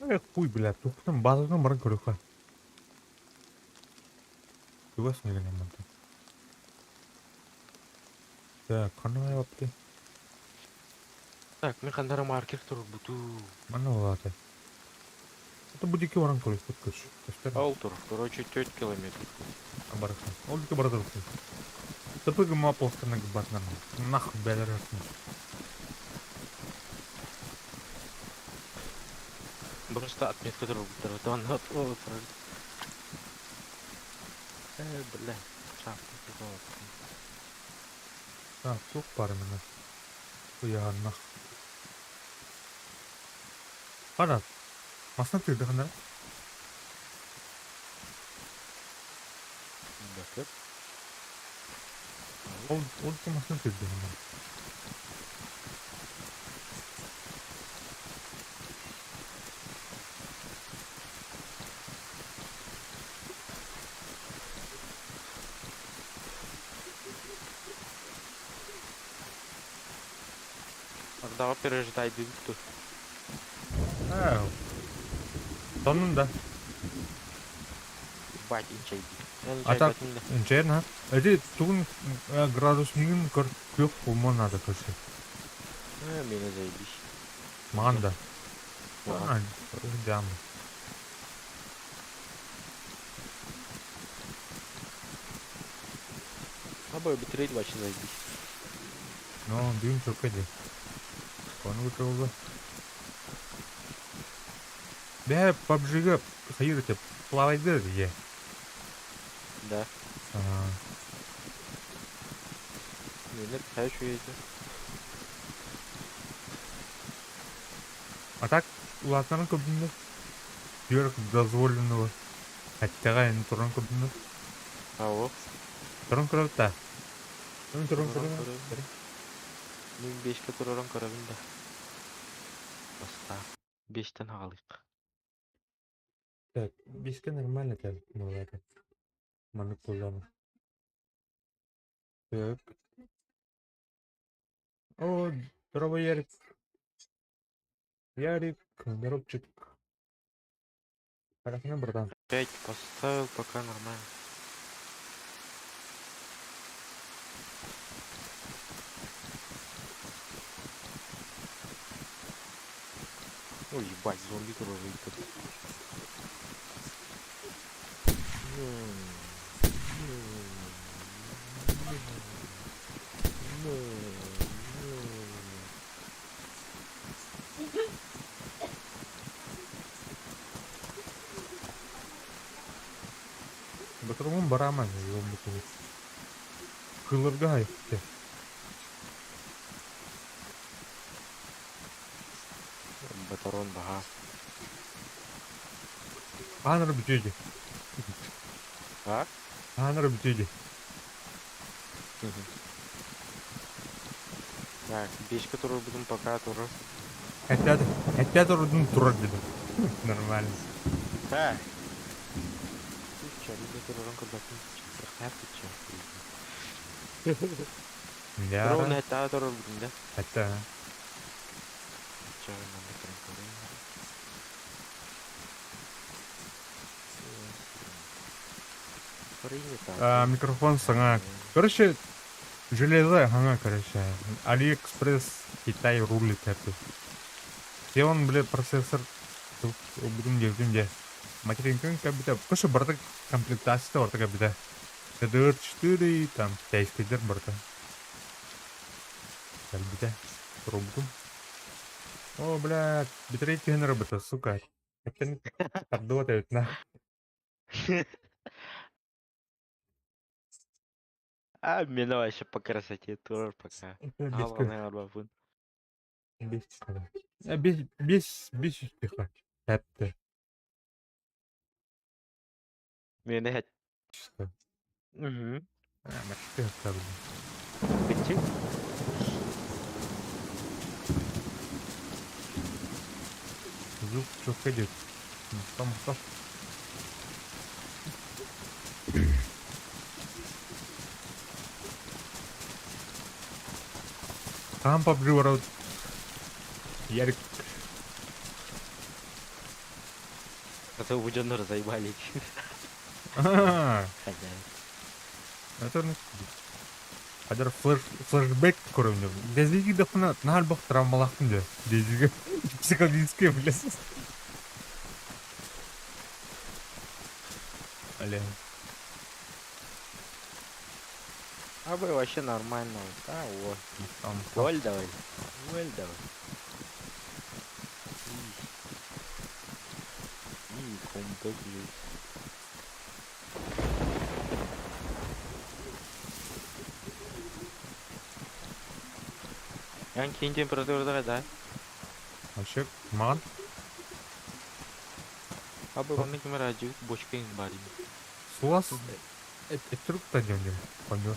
Speaker 1: Эх, хуй, бля, тухтан базаны баран көрүөххэ. Чугас нэгэн юм байна. Так, ханна бапты.
Speaker 2: Так, мин ханнара маркер турбуту.
Speaker 1: Манна улаата. Это будет баран көрүөхпүт көч. Көстөр.
Speaker 2: Алтур, короче, 4 километр.
Speaker 1: Бараксан. Ол дике бара турбут. Тапыгы мапостана гбатна. Нахуй бэлэрсэн.
Speaker 2: Просто отметка турбутар. Это он от бля. Шапка какого-то.
Speaker 1: Так, тух бар мына. Хуя нах. Хара. Масна тыды хана.
Speaker 2: Да, как?
Speaker 1: Ол ол дике масна тыды хана.
Speaker 2: Ардаға пережидай тут.
Speaker 1: Э. Сонун да.
Speaker 2: Ебать, инчай.
Speaker 1: А так, инчайын, ha. Эти тугун градуснигин көр күөх болмон надо көрсө.
Speaker 2: Э, меня заебись.
Speaker 1: Маған да.
Speaker 2: Ага.
Speaker 1: Жам.
Speaker 2: А битрейт вообще заебись.
Speaker 1: Ну, бүгүн чөккө дии. Ону кытта Бэһэ PUBG-га хайыр этэ плавайдыр дии.
Speaker 2: Да.
Speaker 1: Аа,
Speaker 2: Мені хочу эти.
Speaker 1: А так улаатан көрдүм Сверх дозволенного. Хотя энэ туран көрдүм.
Speaker 2: Ау.
Speaker 1: Туран көрөбүт да. Туран туран
Speaker 2: Туран
Speaker 1: көрөбүт.
Speaker 2: көрөбүт. Мин бешке тураран көрөбүн да. Баста. Бештен хагалык.
Speaker 1: Так, бишке нормально так, ну это. Маннык куллана. Так. О, здорово, Ярик. Ярик, здоровчик. Хорошо, братан.
Speaker 2: Пять поставил, пока нормально. Ой, ебать, зомби тоже тут.
Speaker 1: Батырмын бараман, зомби тоже. Кылырга айтты.
Speaker 2: Батарон баха.
Speaker 1: Аныр бүтеді.
Speaker 2: А?
Speaker 1: Аныр бүтеді.
Speaker 2: Так, бешке туру будем пока туру.
Speaker 1: Хотя, хотя турудун турар деді. Нормально.
Speaker 2: Так. Ты чё, не туруран көрбөтүн. Чё, ты чё?
Speaker 1: Да.
Speaker 2: Ровно это туру будем, да?
Speaker 1: Хотя.
Speaker 2: Чё, нам не туру
Speaker 1: А, микрофон саңа. Короче, железо, ага, короче. Алиэкспресс, Китай рулит это. Где он, бля, процессор? Будем где, будем где. Материнка кабита. Короче, барда комплектация барда кабита. DDR4, там, китайский дер барда. Кабита. Пробку. О, бля, битрейт түһэн работа, сука. Эттен тардыбат эбит, на.
Speaker 2: А, меня вообще по красоте тоже пока. Главное, арбафун.
Speaker 1: Без, без, без, без успеха. Әпті.
Speaker 2: Мені хет.
Speaker 1: Чисто.
Speaker 2: Угу.
Speaker 1: А, мачты оставлю.
Speaker 2: Битчик.
Speaker 1: Звук что ходит. Там что? Там PUBG ворот. Ярик.
Speaker 2: А то будем заебали.
Speaker 1: А,
Speaker 2: Хозяин.
Speaker 1: Это не Хадер флеш флешбэк көрөмүн. Дезиги дахына нахал бах травмалахтым де. Дезиги психологический, блядь. Аля.
Speaker 2: А бы вообще нормально. Да, вот.
Speaker 1: Там
Speaker 2: Голь давай. Голь давай. И комбек есть. Ян кейін температурада да?
Speaker 1: Вообще, маған
Speaker 2: Абы онны кемер ажыбыт бочка бар им.
Speaker 1: Суас эт та дем дем. Понял.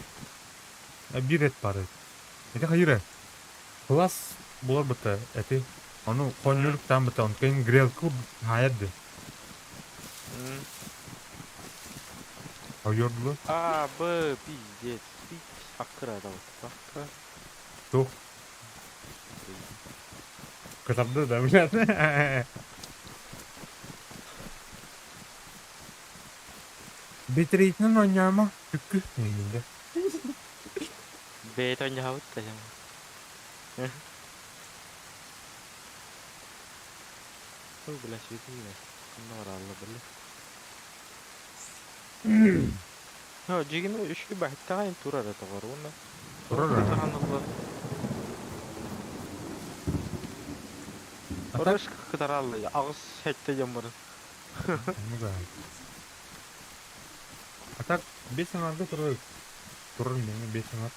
Speaker 1: Бир эт бар. Это хайыр. Класс булар быта эти. Аны конюлк там быта, он кен грелку хаяды. Айырдылы.
Speaker 2: А, Б, пиздец. Пиздец. Аккыра да вот. Аккыра.
Speaker 1: Тух. Кытарды да, блядь. Битрейтинен ойнама. Түккү. Негінде.
Speaker 2: Бет ойнабыт да жама. Ой, бля, светильник. Кымна баралла, бля. No, дьигин үчүгэй баһыттаҕайын турар этэ уонна
Speaker 1: Турар
Speaker 2: туох
Speaker 1: аа.
Speaker 2: даҕаны
Speaker 1: А так
Speaker 2: Орос кытараллы аҕыс сэттэ дьон барын.
Speaker 1: Ну да. А так бес аҥарга турар турар миҥэ бес аҥар.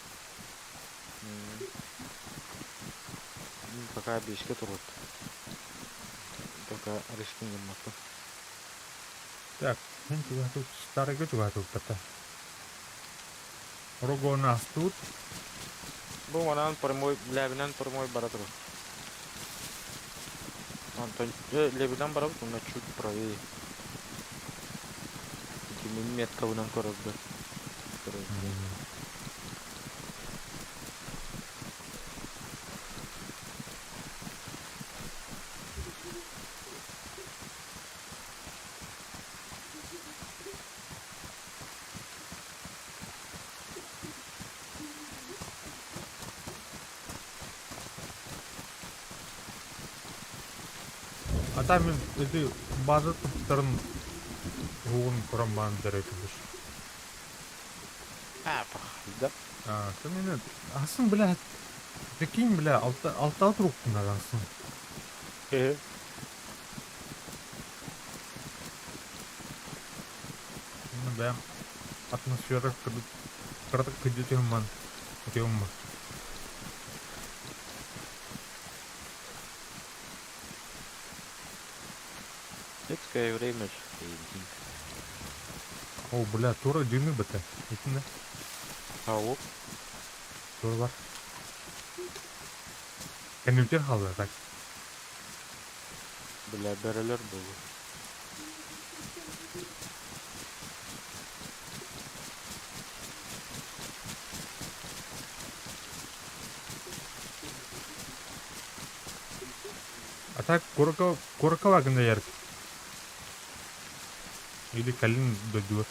Speaker 2: Пока биэскэ турбут. Пока рискин гыммаппын.
Speaker 1: Так, мин чугаһатык старыйга чугаһатыбыттар. Рогону астыбыт.
Speaker 2: Бу манан прямой лэбинэн прямой бара турар. Онтон лэбинэн барабыт уонна чуть правее. Ити мин меткабынан көрөрбөр.
Speaker 1: А там мин ити база туттарын уһугун көрөн баран дьарыйтыбыт.
Speaker 2: А, да.
Speaker 1: А, ты меня... Асын, бля, прикинь, бля, алта, алта трубку надо асын. Ну да, атмосфера кыратык кыдьытыһымман, утуйумма.
Speaker 2: Детское время.
Speaker 1: О, бля, тура дьиҥи быта. Итиннэ
Speaker 2: Ау.
Speaker 1: тура бар. Кэннибитигэр хаалла так.
Speaker 2: Бля, бөрөлөр буолуо.
Speaker 1: А так курака куракалаа гына ярык. Или кэлин дойдугар.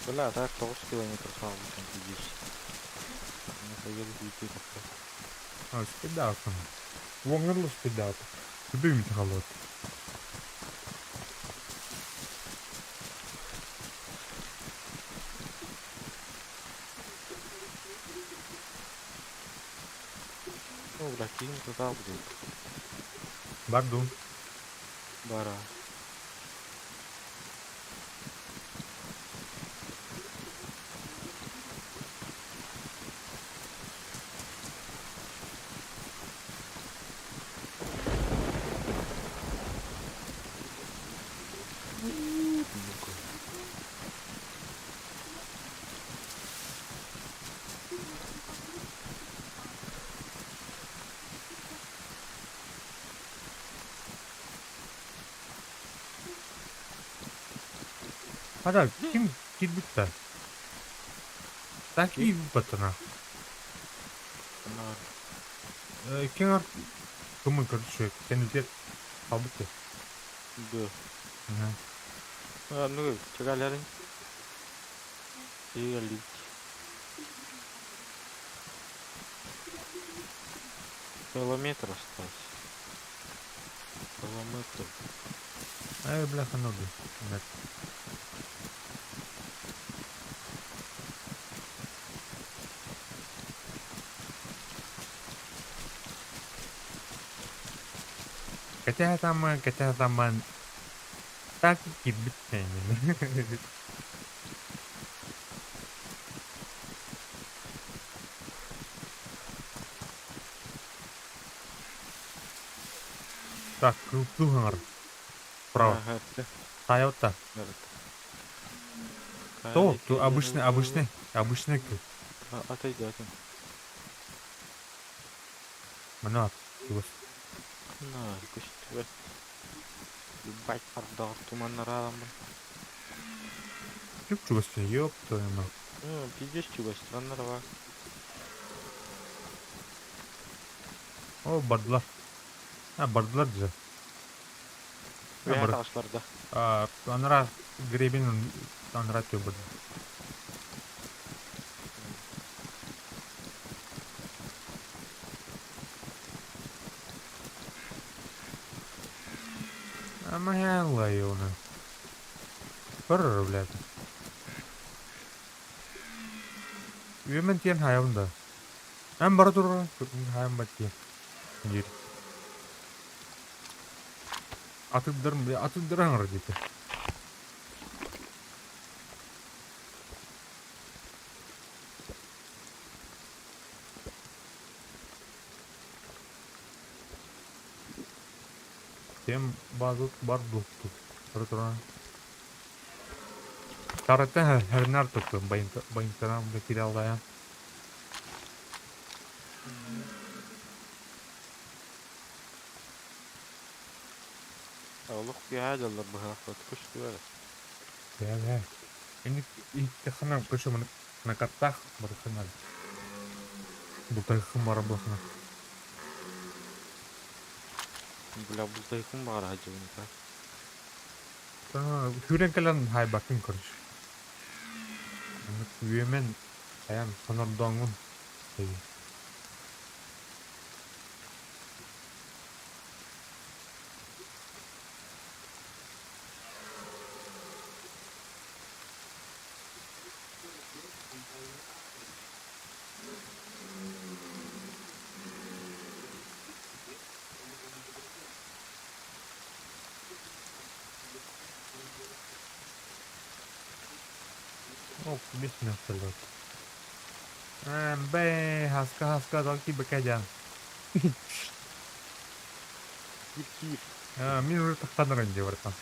Speaker 2: Бля, так 9 километр хаалбытын здесь. Нахуя летит
Speaker 1: А, спидаком. Уоҥҥар спидаком. Күбүм хаалбыт.
Speaker 2: Ну, бля, киин туда будет.
Speaker 1: Бар дуу.
Speaker 2: Бара.
Speaker 1: Хата, ким киирбит да? Так киирбит баттана. Киҥ кымын көрүшү кэннитигэр хаалбыт
Speaker 2: Да.
Speaker 1: Ага.
Speaker 2: А, ну, чагалярын. И Километр осталось. Километр.
Speaker 1: Ай, бляха, ноги. Нет. Кэтэ там, так киирбит Так, кылтыһаҥар. Право.
Speaker 2: Ага,
Speaker 1: Тойота. То, то обычный, обычный, обычный кыл.
Speaker 2: Отойди, отойди.
Speaker 1: Мына, чугас.
Speaker 2: На, көстүбэт. Ебать, ардаҕар туманнараламмын.
Speaker 1: Чуп-чугас ёб твою мать.
Speaker 2: Ну, пиздец чугас, туманнарава.
Speaker 1: О, бардылар. А, бардылар же. А,
Speaker 2: Үөһэ
Speaker 1: бар.
Speaker 2: таҕыстылар да.
Speaker 1: А, анара гребень анара төбөд. Ама оны. Көрөр, блядь. Үөмэн тиэн хайабын да. Эн бара турар, хайам бат тиэн. Диир. Атыддарым, атыддар аңыр диэтэ. Тем базут бар дукту. Бара турар. Тараттан хәрнар туттум, байынтарам кираллая.
Speaker 2: Олох үөһэ дьаллар быһаах көстүбэр.
Speaker 1: Да, да. Инник иттехана көшө на картах барыхана. Бутайхым бара бахна.
Speaker 2: Бля, бултайхым баҕар хадьыбын.
Speaker 1: Хүрен кэлэн хайбакын короче. Үөмен аян сонордоңун. О, бес вертолет. Б, хаска, хаска, долки бакадян.
Speaker 2: Киир, киир.
Speaker 1: Мин уже тахтанырын деп братан.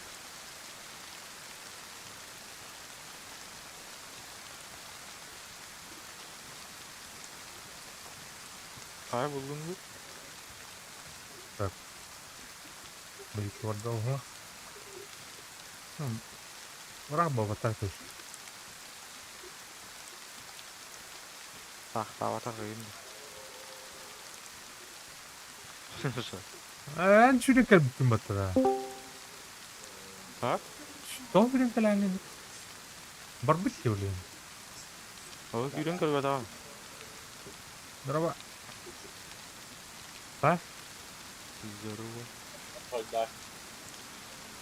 Speaker 2: Хай булдуҥ бу?
Speaker 1: Так. Блин, долго. Раба вот так уж.
Speaker 2: Таахтаабатах ыйын.
Speaker 1: Эн сүрүн кэлбиттин баттара.
Speaker 2: А?
Speaker 1: Тоҕо сүрүн кэлэҥҥин? Барбыт диэбилиэн.
Speaker 2: Ол күүрэн көрбөтөҕүм.
Speaker 1: Здорово. А?
Speaker 2: Здорово.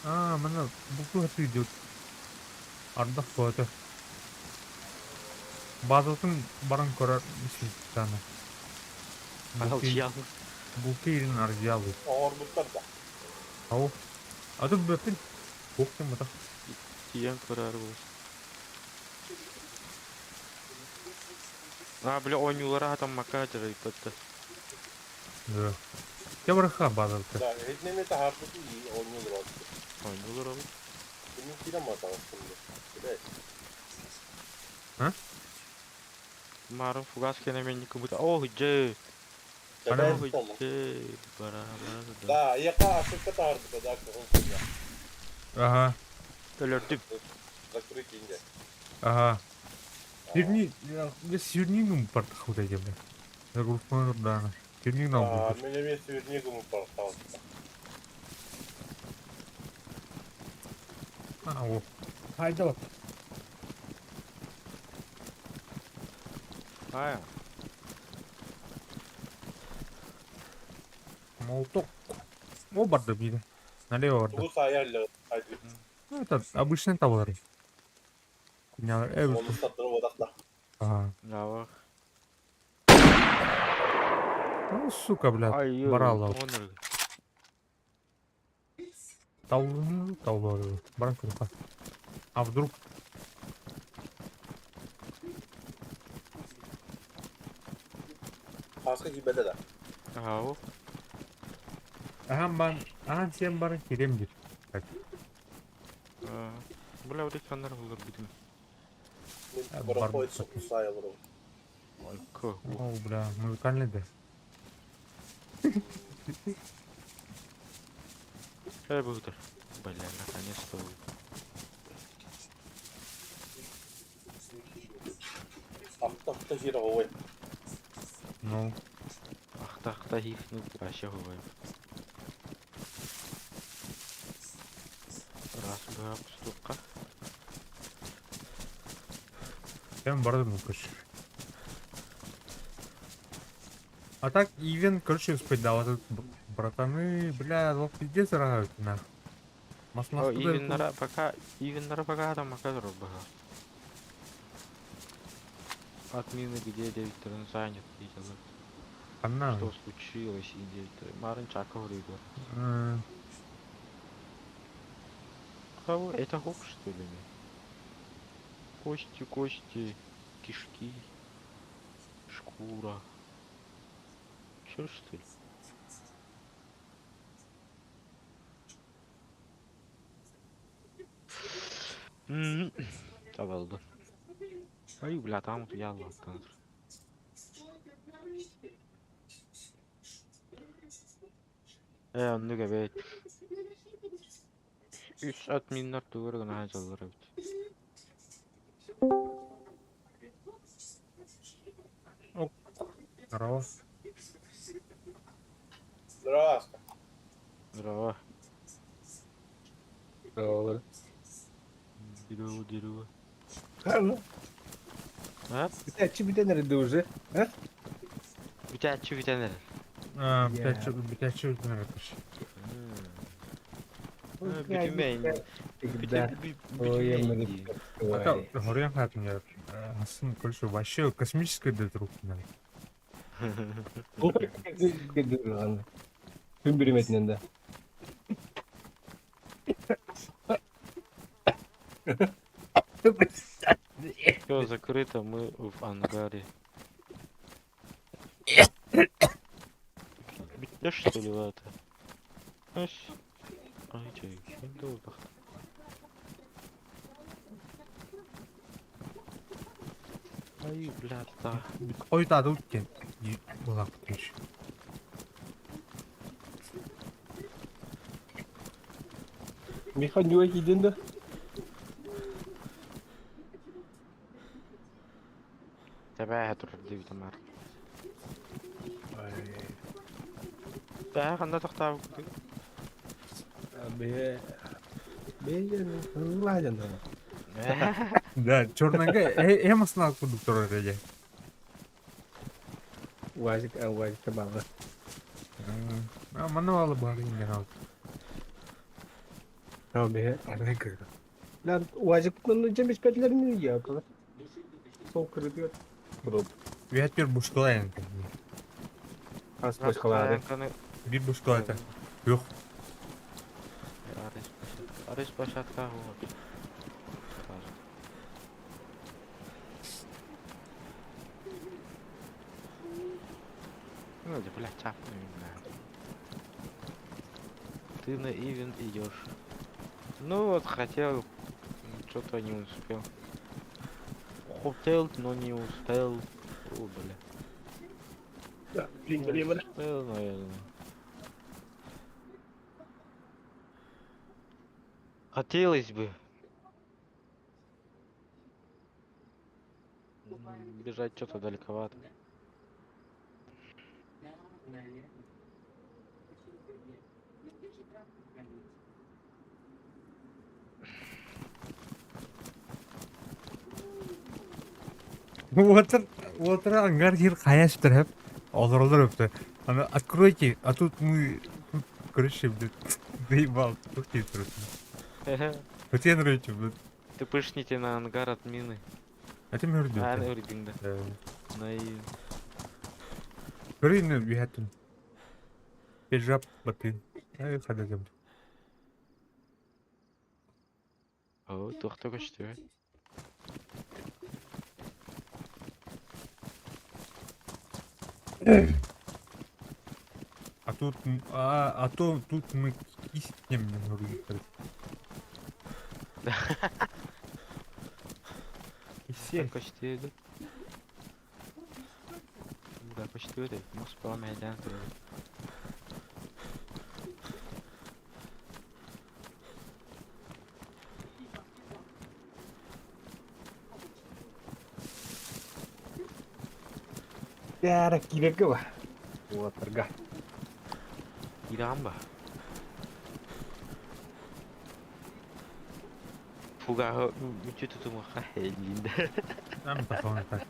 Speaker 1: А, мана буква идет. Ардах кота. Базатын баран көрөр миситана.
Speaker 2: Алчиял.
Speaker 1: Букирин аржиалы.
Speaker 5: Оҥорбуттар да.
Speaker 1: Ау. А тут бөппүн. Ух ты мата.
Speaker 2: Тиийэн көрөр буолус. А, бля, оонньуулара хатаммакка дьарыйбатта.
Speaker 1: Да. Я бараха базалты.
Speaker 5: Да, эһитинэми таһаарбыт ии оонньуулар отту.
Speaker 2: Оонньуулар ол.
Speaker 5: Кимин киирэн матаҕыспын Билээ.
Speaker 2: Марын фугас кэнэмэнни кыбыта. О, дьэ.
Speaker 1: Ана-
Speaker 2: О,
Speaker 5: Дьэ,
Speaker 2: дьэ. Бара, бара, да.
Speaker 5: Да, яка ошибка таһаарбыта да, кыһыл сыня.
Speaker 1: Ага.
Speaker 2: Өлөрдүм.
Speaker 5: Закрыть инде.
Speaker 1: Ага. Сирни, сирнигум партахуда дебе. Загрузка да. Сирниг нам.
Speaker 5: А, меня вместе вернигуму портал.
Speaker 1: А, о. Хайда вот.
Speaker 2: А,
Speaker 1: Молоток. О, барды биде. Налево барды.
Speaker 5: Тугу саайаллы. Хайды.
Speaker 1: Ну, это обычный товар. Хуйня,
Speaker 5: Оны саттырып одақта.
Speaker 1: Ага.
Speaker 2: да.
Speaker 1: Ну, сука, блядь.
Speaker 2: Ай,
Speaker 1: Барала. Таулы, таулы. Баран көрүхэ. А вдруг?
Speaker 5: Хаска кибеде да.
Speaker 2: Ага,
Speaker 1: Ахан бан, ахан сен баран кирем дир. Так.
Speaker 2: Бля, вот эти фонарь булыр бүтүн.
Speaker 5: Мен
Speaker 1: А,
Speaker 5: баран
Speaker 1: бар-
Speaker 5: қойып саайалар.
Speaker 2: Ой, ко.
Speaker 1: О, бля, музыкальный да.
Speaker 2: Э, бүгүтөр. Бля, наконец-то.
Speaker 5: Ахта-ахта сир оҕуой.
Speaker 1: Ну,
Speaker 2: Ахта-ахта хифнут вообще говорю. Раз, два, штука.
Speaker 1: прям бардым, короче. А так, ивент, короче, успеть дал. Этот братаны, бля, лох пиздец рагают, нах.
Speaker 2: О,
Speaker 1: Маслах
Speaker 2: ивеннара пока, ивеннара пока там макадро бага. Админы где 9 занят, видела.
Speaker 1: Она.
Speaker 2: Что случилось, и Марын Чаков рыба. Кого? Это хук, что ли? Кости, кости, кишки, шкура. Чё, что ли? Табалды. Ай, бля, там вот я ладно. Оннук эбээт. Үс админнар тугу эрэ гына сылдьаллар эбит.
Speaker 1: Здорово.
Speaker 5: Здравствуй.
Speaker 2: Здорово.
Speaker 6: Здорово.
Speaker 2: Дерево, дерево.
Speaker 6: Ха,
Speaker 2: А?
Speaker 6: Бүтээччи бүтэн эрэ уже.
Speaker 2: Бүтээччи бүтэн эрэр.
Speaker 1: А,
Speaker 6: Я.
Speaker 1: Бүтээччи бүтэн короче.
Speaker 2: Бүтүмэйин.
Speaker 6: Всегда в своем
Speaker 1: А то,
Speaker 6: репертуаре.
Speaker 1: Горян хат мне, сын, короче, вообще космическая для друг.
Speaker 6: Күн бириметинен да.
Speaker 2: Все закрыто, мы в ангаре. Где что ли это? Ась. Ай, чай, долго. Ай, бля, да.
Speaker 1: Ой, да, тут была, короче.
Speaker 6: Миха нюа кийдин да?
Speaker 2: Тебя я тут дивитамар. Да, ханда тохтаа.
Speaker 6: Бе. Бе, ладен да.
Speaker 1: Да, черная эмоснал кондуктор эти.
Speaker 6: Уазик, а уазик табалы.
Speaker 1: А, мануалы бары генерал.
Speaker 6: А бе.
Speaker 1: Арай кырды.
Speaker 6: Lan уазик ну жемиш петлерин я кала. Сол кырдык. Кырып.
Speaker 1: Вет бир бушкалайын.
Speaker 6: Ас башкалары.
Speaker 1: Бир бушкалай это. Yok.
Speaker 2: Арыс площадка вот. Сразу. Ну, да, блядь, чапну, бля. Ты на ивент идешь. Ну вот, хотел, что-то не успел. Хотел, но не успел. О, бля.
Speaker 6: Да, блин, блин, блин.
Speaker 2: Успел, наверное. Хотелось бы. Бежать что-то далековато.
Speaker 1: Уотер, уотер ангар хир хаяштыр хеп. Олар олар өпті. Ана откройте, а тут мы, тут, короче, блядь, заебал, тут тебе трудно. Вот я нравится, блядь.
Speaker 2: Ты пышните на ангар от мины.
Speaker 1: А ты мөрдү.
Speaker 2: А, өрдүң да. На и...
Speaker 1: Көрейін үйәтін. Бежап батын. Ай, хадагам.
Speaker 2: О, туохта көстүбэт.
Speaker 1: А тут, а то тут мы кистем не могли. Кисе.
Speaker 2: Көстүбэт. Да, көстүбэт. Мус паламайдан турар.
Speaker 6: Бээрэ киирэргэ ба. Уолаттарга.
Speaker 2: Киирэҕин ба? Фугаһы мүччү тутумуохха диин да.
Speaker 1: Нам пошел так.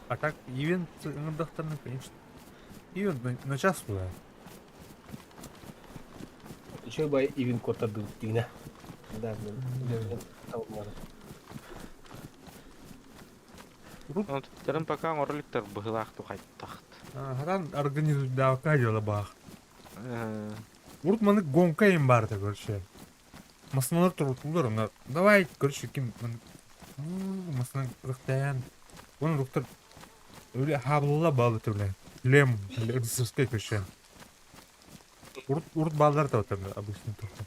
Speaker 1: А так, ивент ыҥырдахтарына, конечно. Ивент на час туда.
Speaker 6: Үчүгэй бай ивин куоттардыбыт диинэ. Да, мен табылмады.
Speaker 2: Онтуктарын пока оҥоро иликтэр быһыылаах тухайтахт.
Speaker 1: Хатан организуйдаабакка дьыала баах. Урут маннык гонка им баарта, короче. Массыналар турутуллар, онно давай, короче, ким массына рыхтайан, он доктор өлө хаабылла баалы төбле. Лем, рыцарская, короче. Урут, урут бааллар да вот обычно только.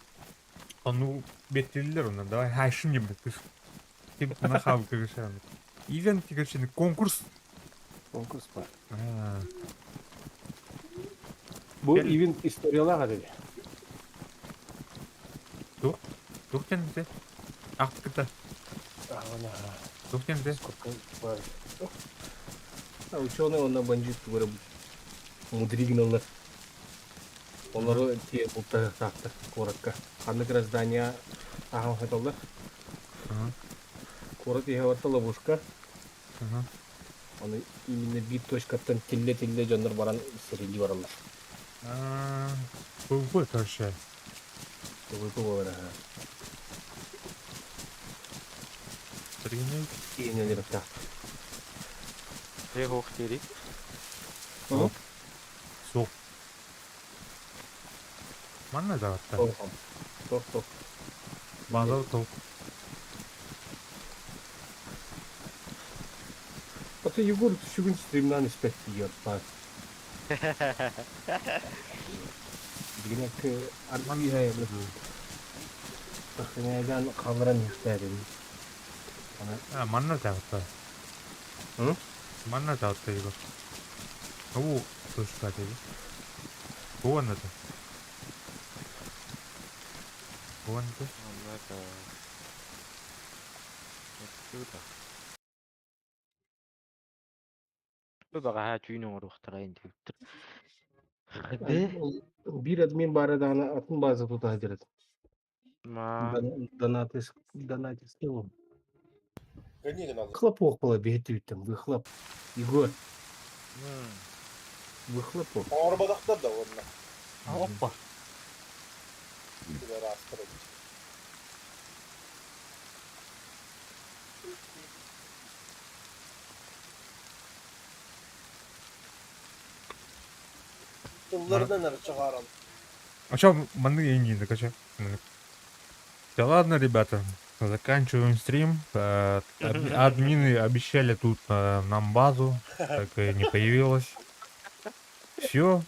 Speaker 1: Ону беттилилер онно, давай хайшин не кыш. Ким на хаб, короче. Ивент, короче, конкурс.
Speaker 6: Конкурс бар.
Speaker 1: А,
Speaker 6: Бу ивент историялаах этэ.
Speaker 1: Туох? Туох диэн Ахтыкта. Туох диэн
Speaker 6: Сколько Ученый онно бандит тугу мудри гыналлар. Олору тиэ бултаһыахтаахтар куоракка. Ханнык эрэ здание ааһан хаталлар. Куорат иһэ барыта ловушка. Ону именно биир точкаттан тиллэ-тиллэ дьоннор баран сэрилии бараллар.
Speaker 1: ПВП, короче.
Speaker 6: ПВП буолар аһа.
Speaker 1: Тренинг.
Speaker 6: Киинэлэртээх.
Speaker 2: Э ох дири.
Speaker 6: Суох.
Speaker 1: Суох. Манна даҕатта.
Speaker 6: Суох, суох.
Speaker 1: Базар тоқ.
Speaker 6: Ата Егор сүгүн стримнаан испэт тиийэр баар. Билигин аргыый Сахынайдан хаалларан иһиэхтээбин.
Speaker 1: А, манна даҕатта. Манна даҕатта Егор. Уу, точка диби. Буонната. Буонната.
Speaker 2: Манна Откуда? Бу баҕаһа түүн оҥоруохтара интиктэр.
Speaker 6: Биир админ баара даҕаны атын база тута сылдьар этим. Донатис Хлопок была биһиттибиттэн выхлоп. Егор. Выхлопок.
Speaker 5: Оҥорботохтор да уонна.
Speaker 1: Опа.
Speaker 5: Тылларынан эрэ чаҕааран.
Speaker 1: А чё, манны ингин, кача? Да ладно, ребята, заканчиваем стрим. Админы обещали тут нам базу, так и не появилась. Все.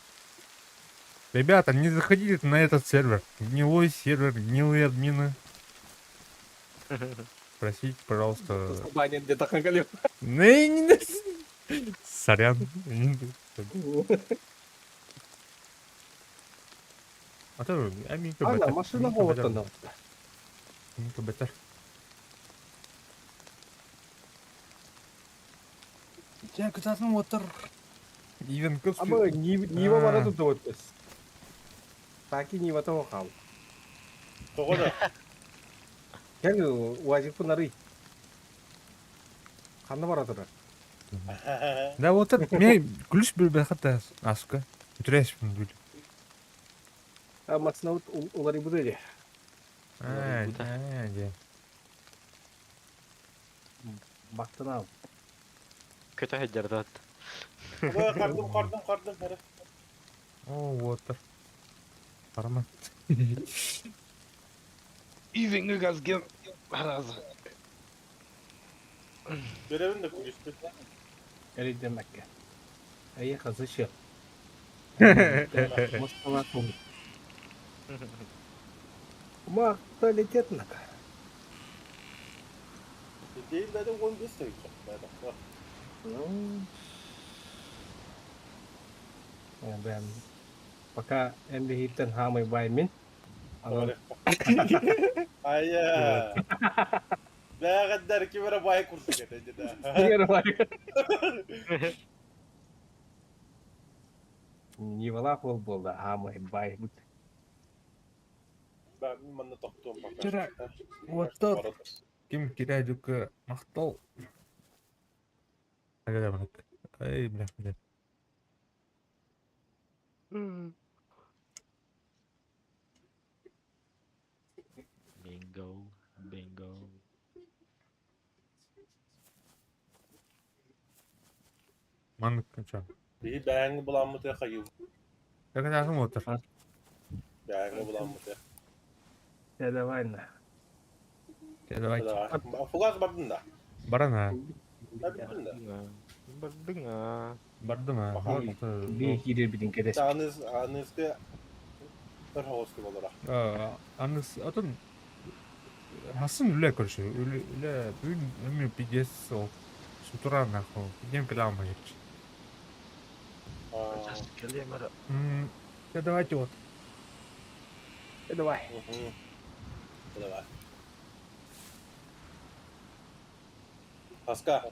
Speaker 1: Ребята, не заходите на этот сервер. Гнилой сервер, гнилые админы. Просите, пожалуйста.
Speaker 6: Баня где-то
Speaker 1: Не, не, Сорян. А то, аминка
Speaker 6: Ана, машина болоттон.
Speaker 1: Аминка бетер. Дьэ, кытаатын уоттар. Ивен көс.
Speaker 6: Аба, Нива бара тут вот. Таки Нива того хал.
Speaker 5: Тоҕо да?
Speaker 6: Кэл, УАЗик нары. Ханна бара турар?
Speaker 1: Да вот это, мне ключ билбэхэ аска. Үтүрээс бүл.
Speaker 6: А машина вот уларыйбыт эди.
Speaker 1: Аа, дьэ.
Speaker 6: Бактана.
Speaker 2: Көтө сылдьар
Speaker 5: Хардым, хардым, хардым. Эрэ.
Speaker 1: О, уоттар. Барма.
Speaker 2: Ивеҥҥэ газген аразы.
Speaker 5: Görevin de күлүспүт.
Speaker 6: Эрийдэмэккэ. Эйиэхэ зачем? Москва Макталитет нака.
Speaker 5: Değil de 15 тыһыынча.
Speaker 6: Ну, бэм. Пока МБХ-тэн хаамай баймин. Анан
Speaker 5: Айа. Бэҕэддэр ким эрэ баай курдук этэ дьэ.
Speaker 6: Ким баай. Нивалаах уол буолла, аамай баайбыт.
Speaker 5: Манна тохтуом пока.
Speaker 1: Чара, уоттар. Ким кирээдьукка махтал. Эй, бля, бля.
Speaker 2: Бинго, бинго.
Speaker 1: Маннык ча.
Speaker 5: Биһи бэйэҥ буламмытыа хайыы.
Speaker 1: Тэкэтээхим уоттар.
Speaker 5: Бэйэҥ буламмытыа.
Speaker 6: Э, давай на.
Speaker 1: Давай.
Speaker 5: Фугас бардын да.
Speaker 1: Баран а.
Speaker 5: Бардын да.
Speaker 2: Бардын а.
Speaker 1: Бардым а.
Speaker 6: Биир киирэрбитин кэтэс.
Speaker 5: Аныс аныска бір хоҕус болора.
Speaker 1: Аныс атын хасын үлэ көрсө. Үлэ үлэ бүгүн эми пиздец ол. С утра нахуй. Днем кэлэм айырч. Да давайте вот.
Speaker 6: Давай.
Speaker 5: Давай. Аска.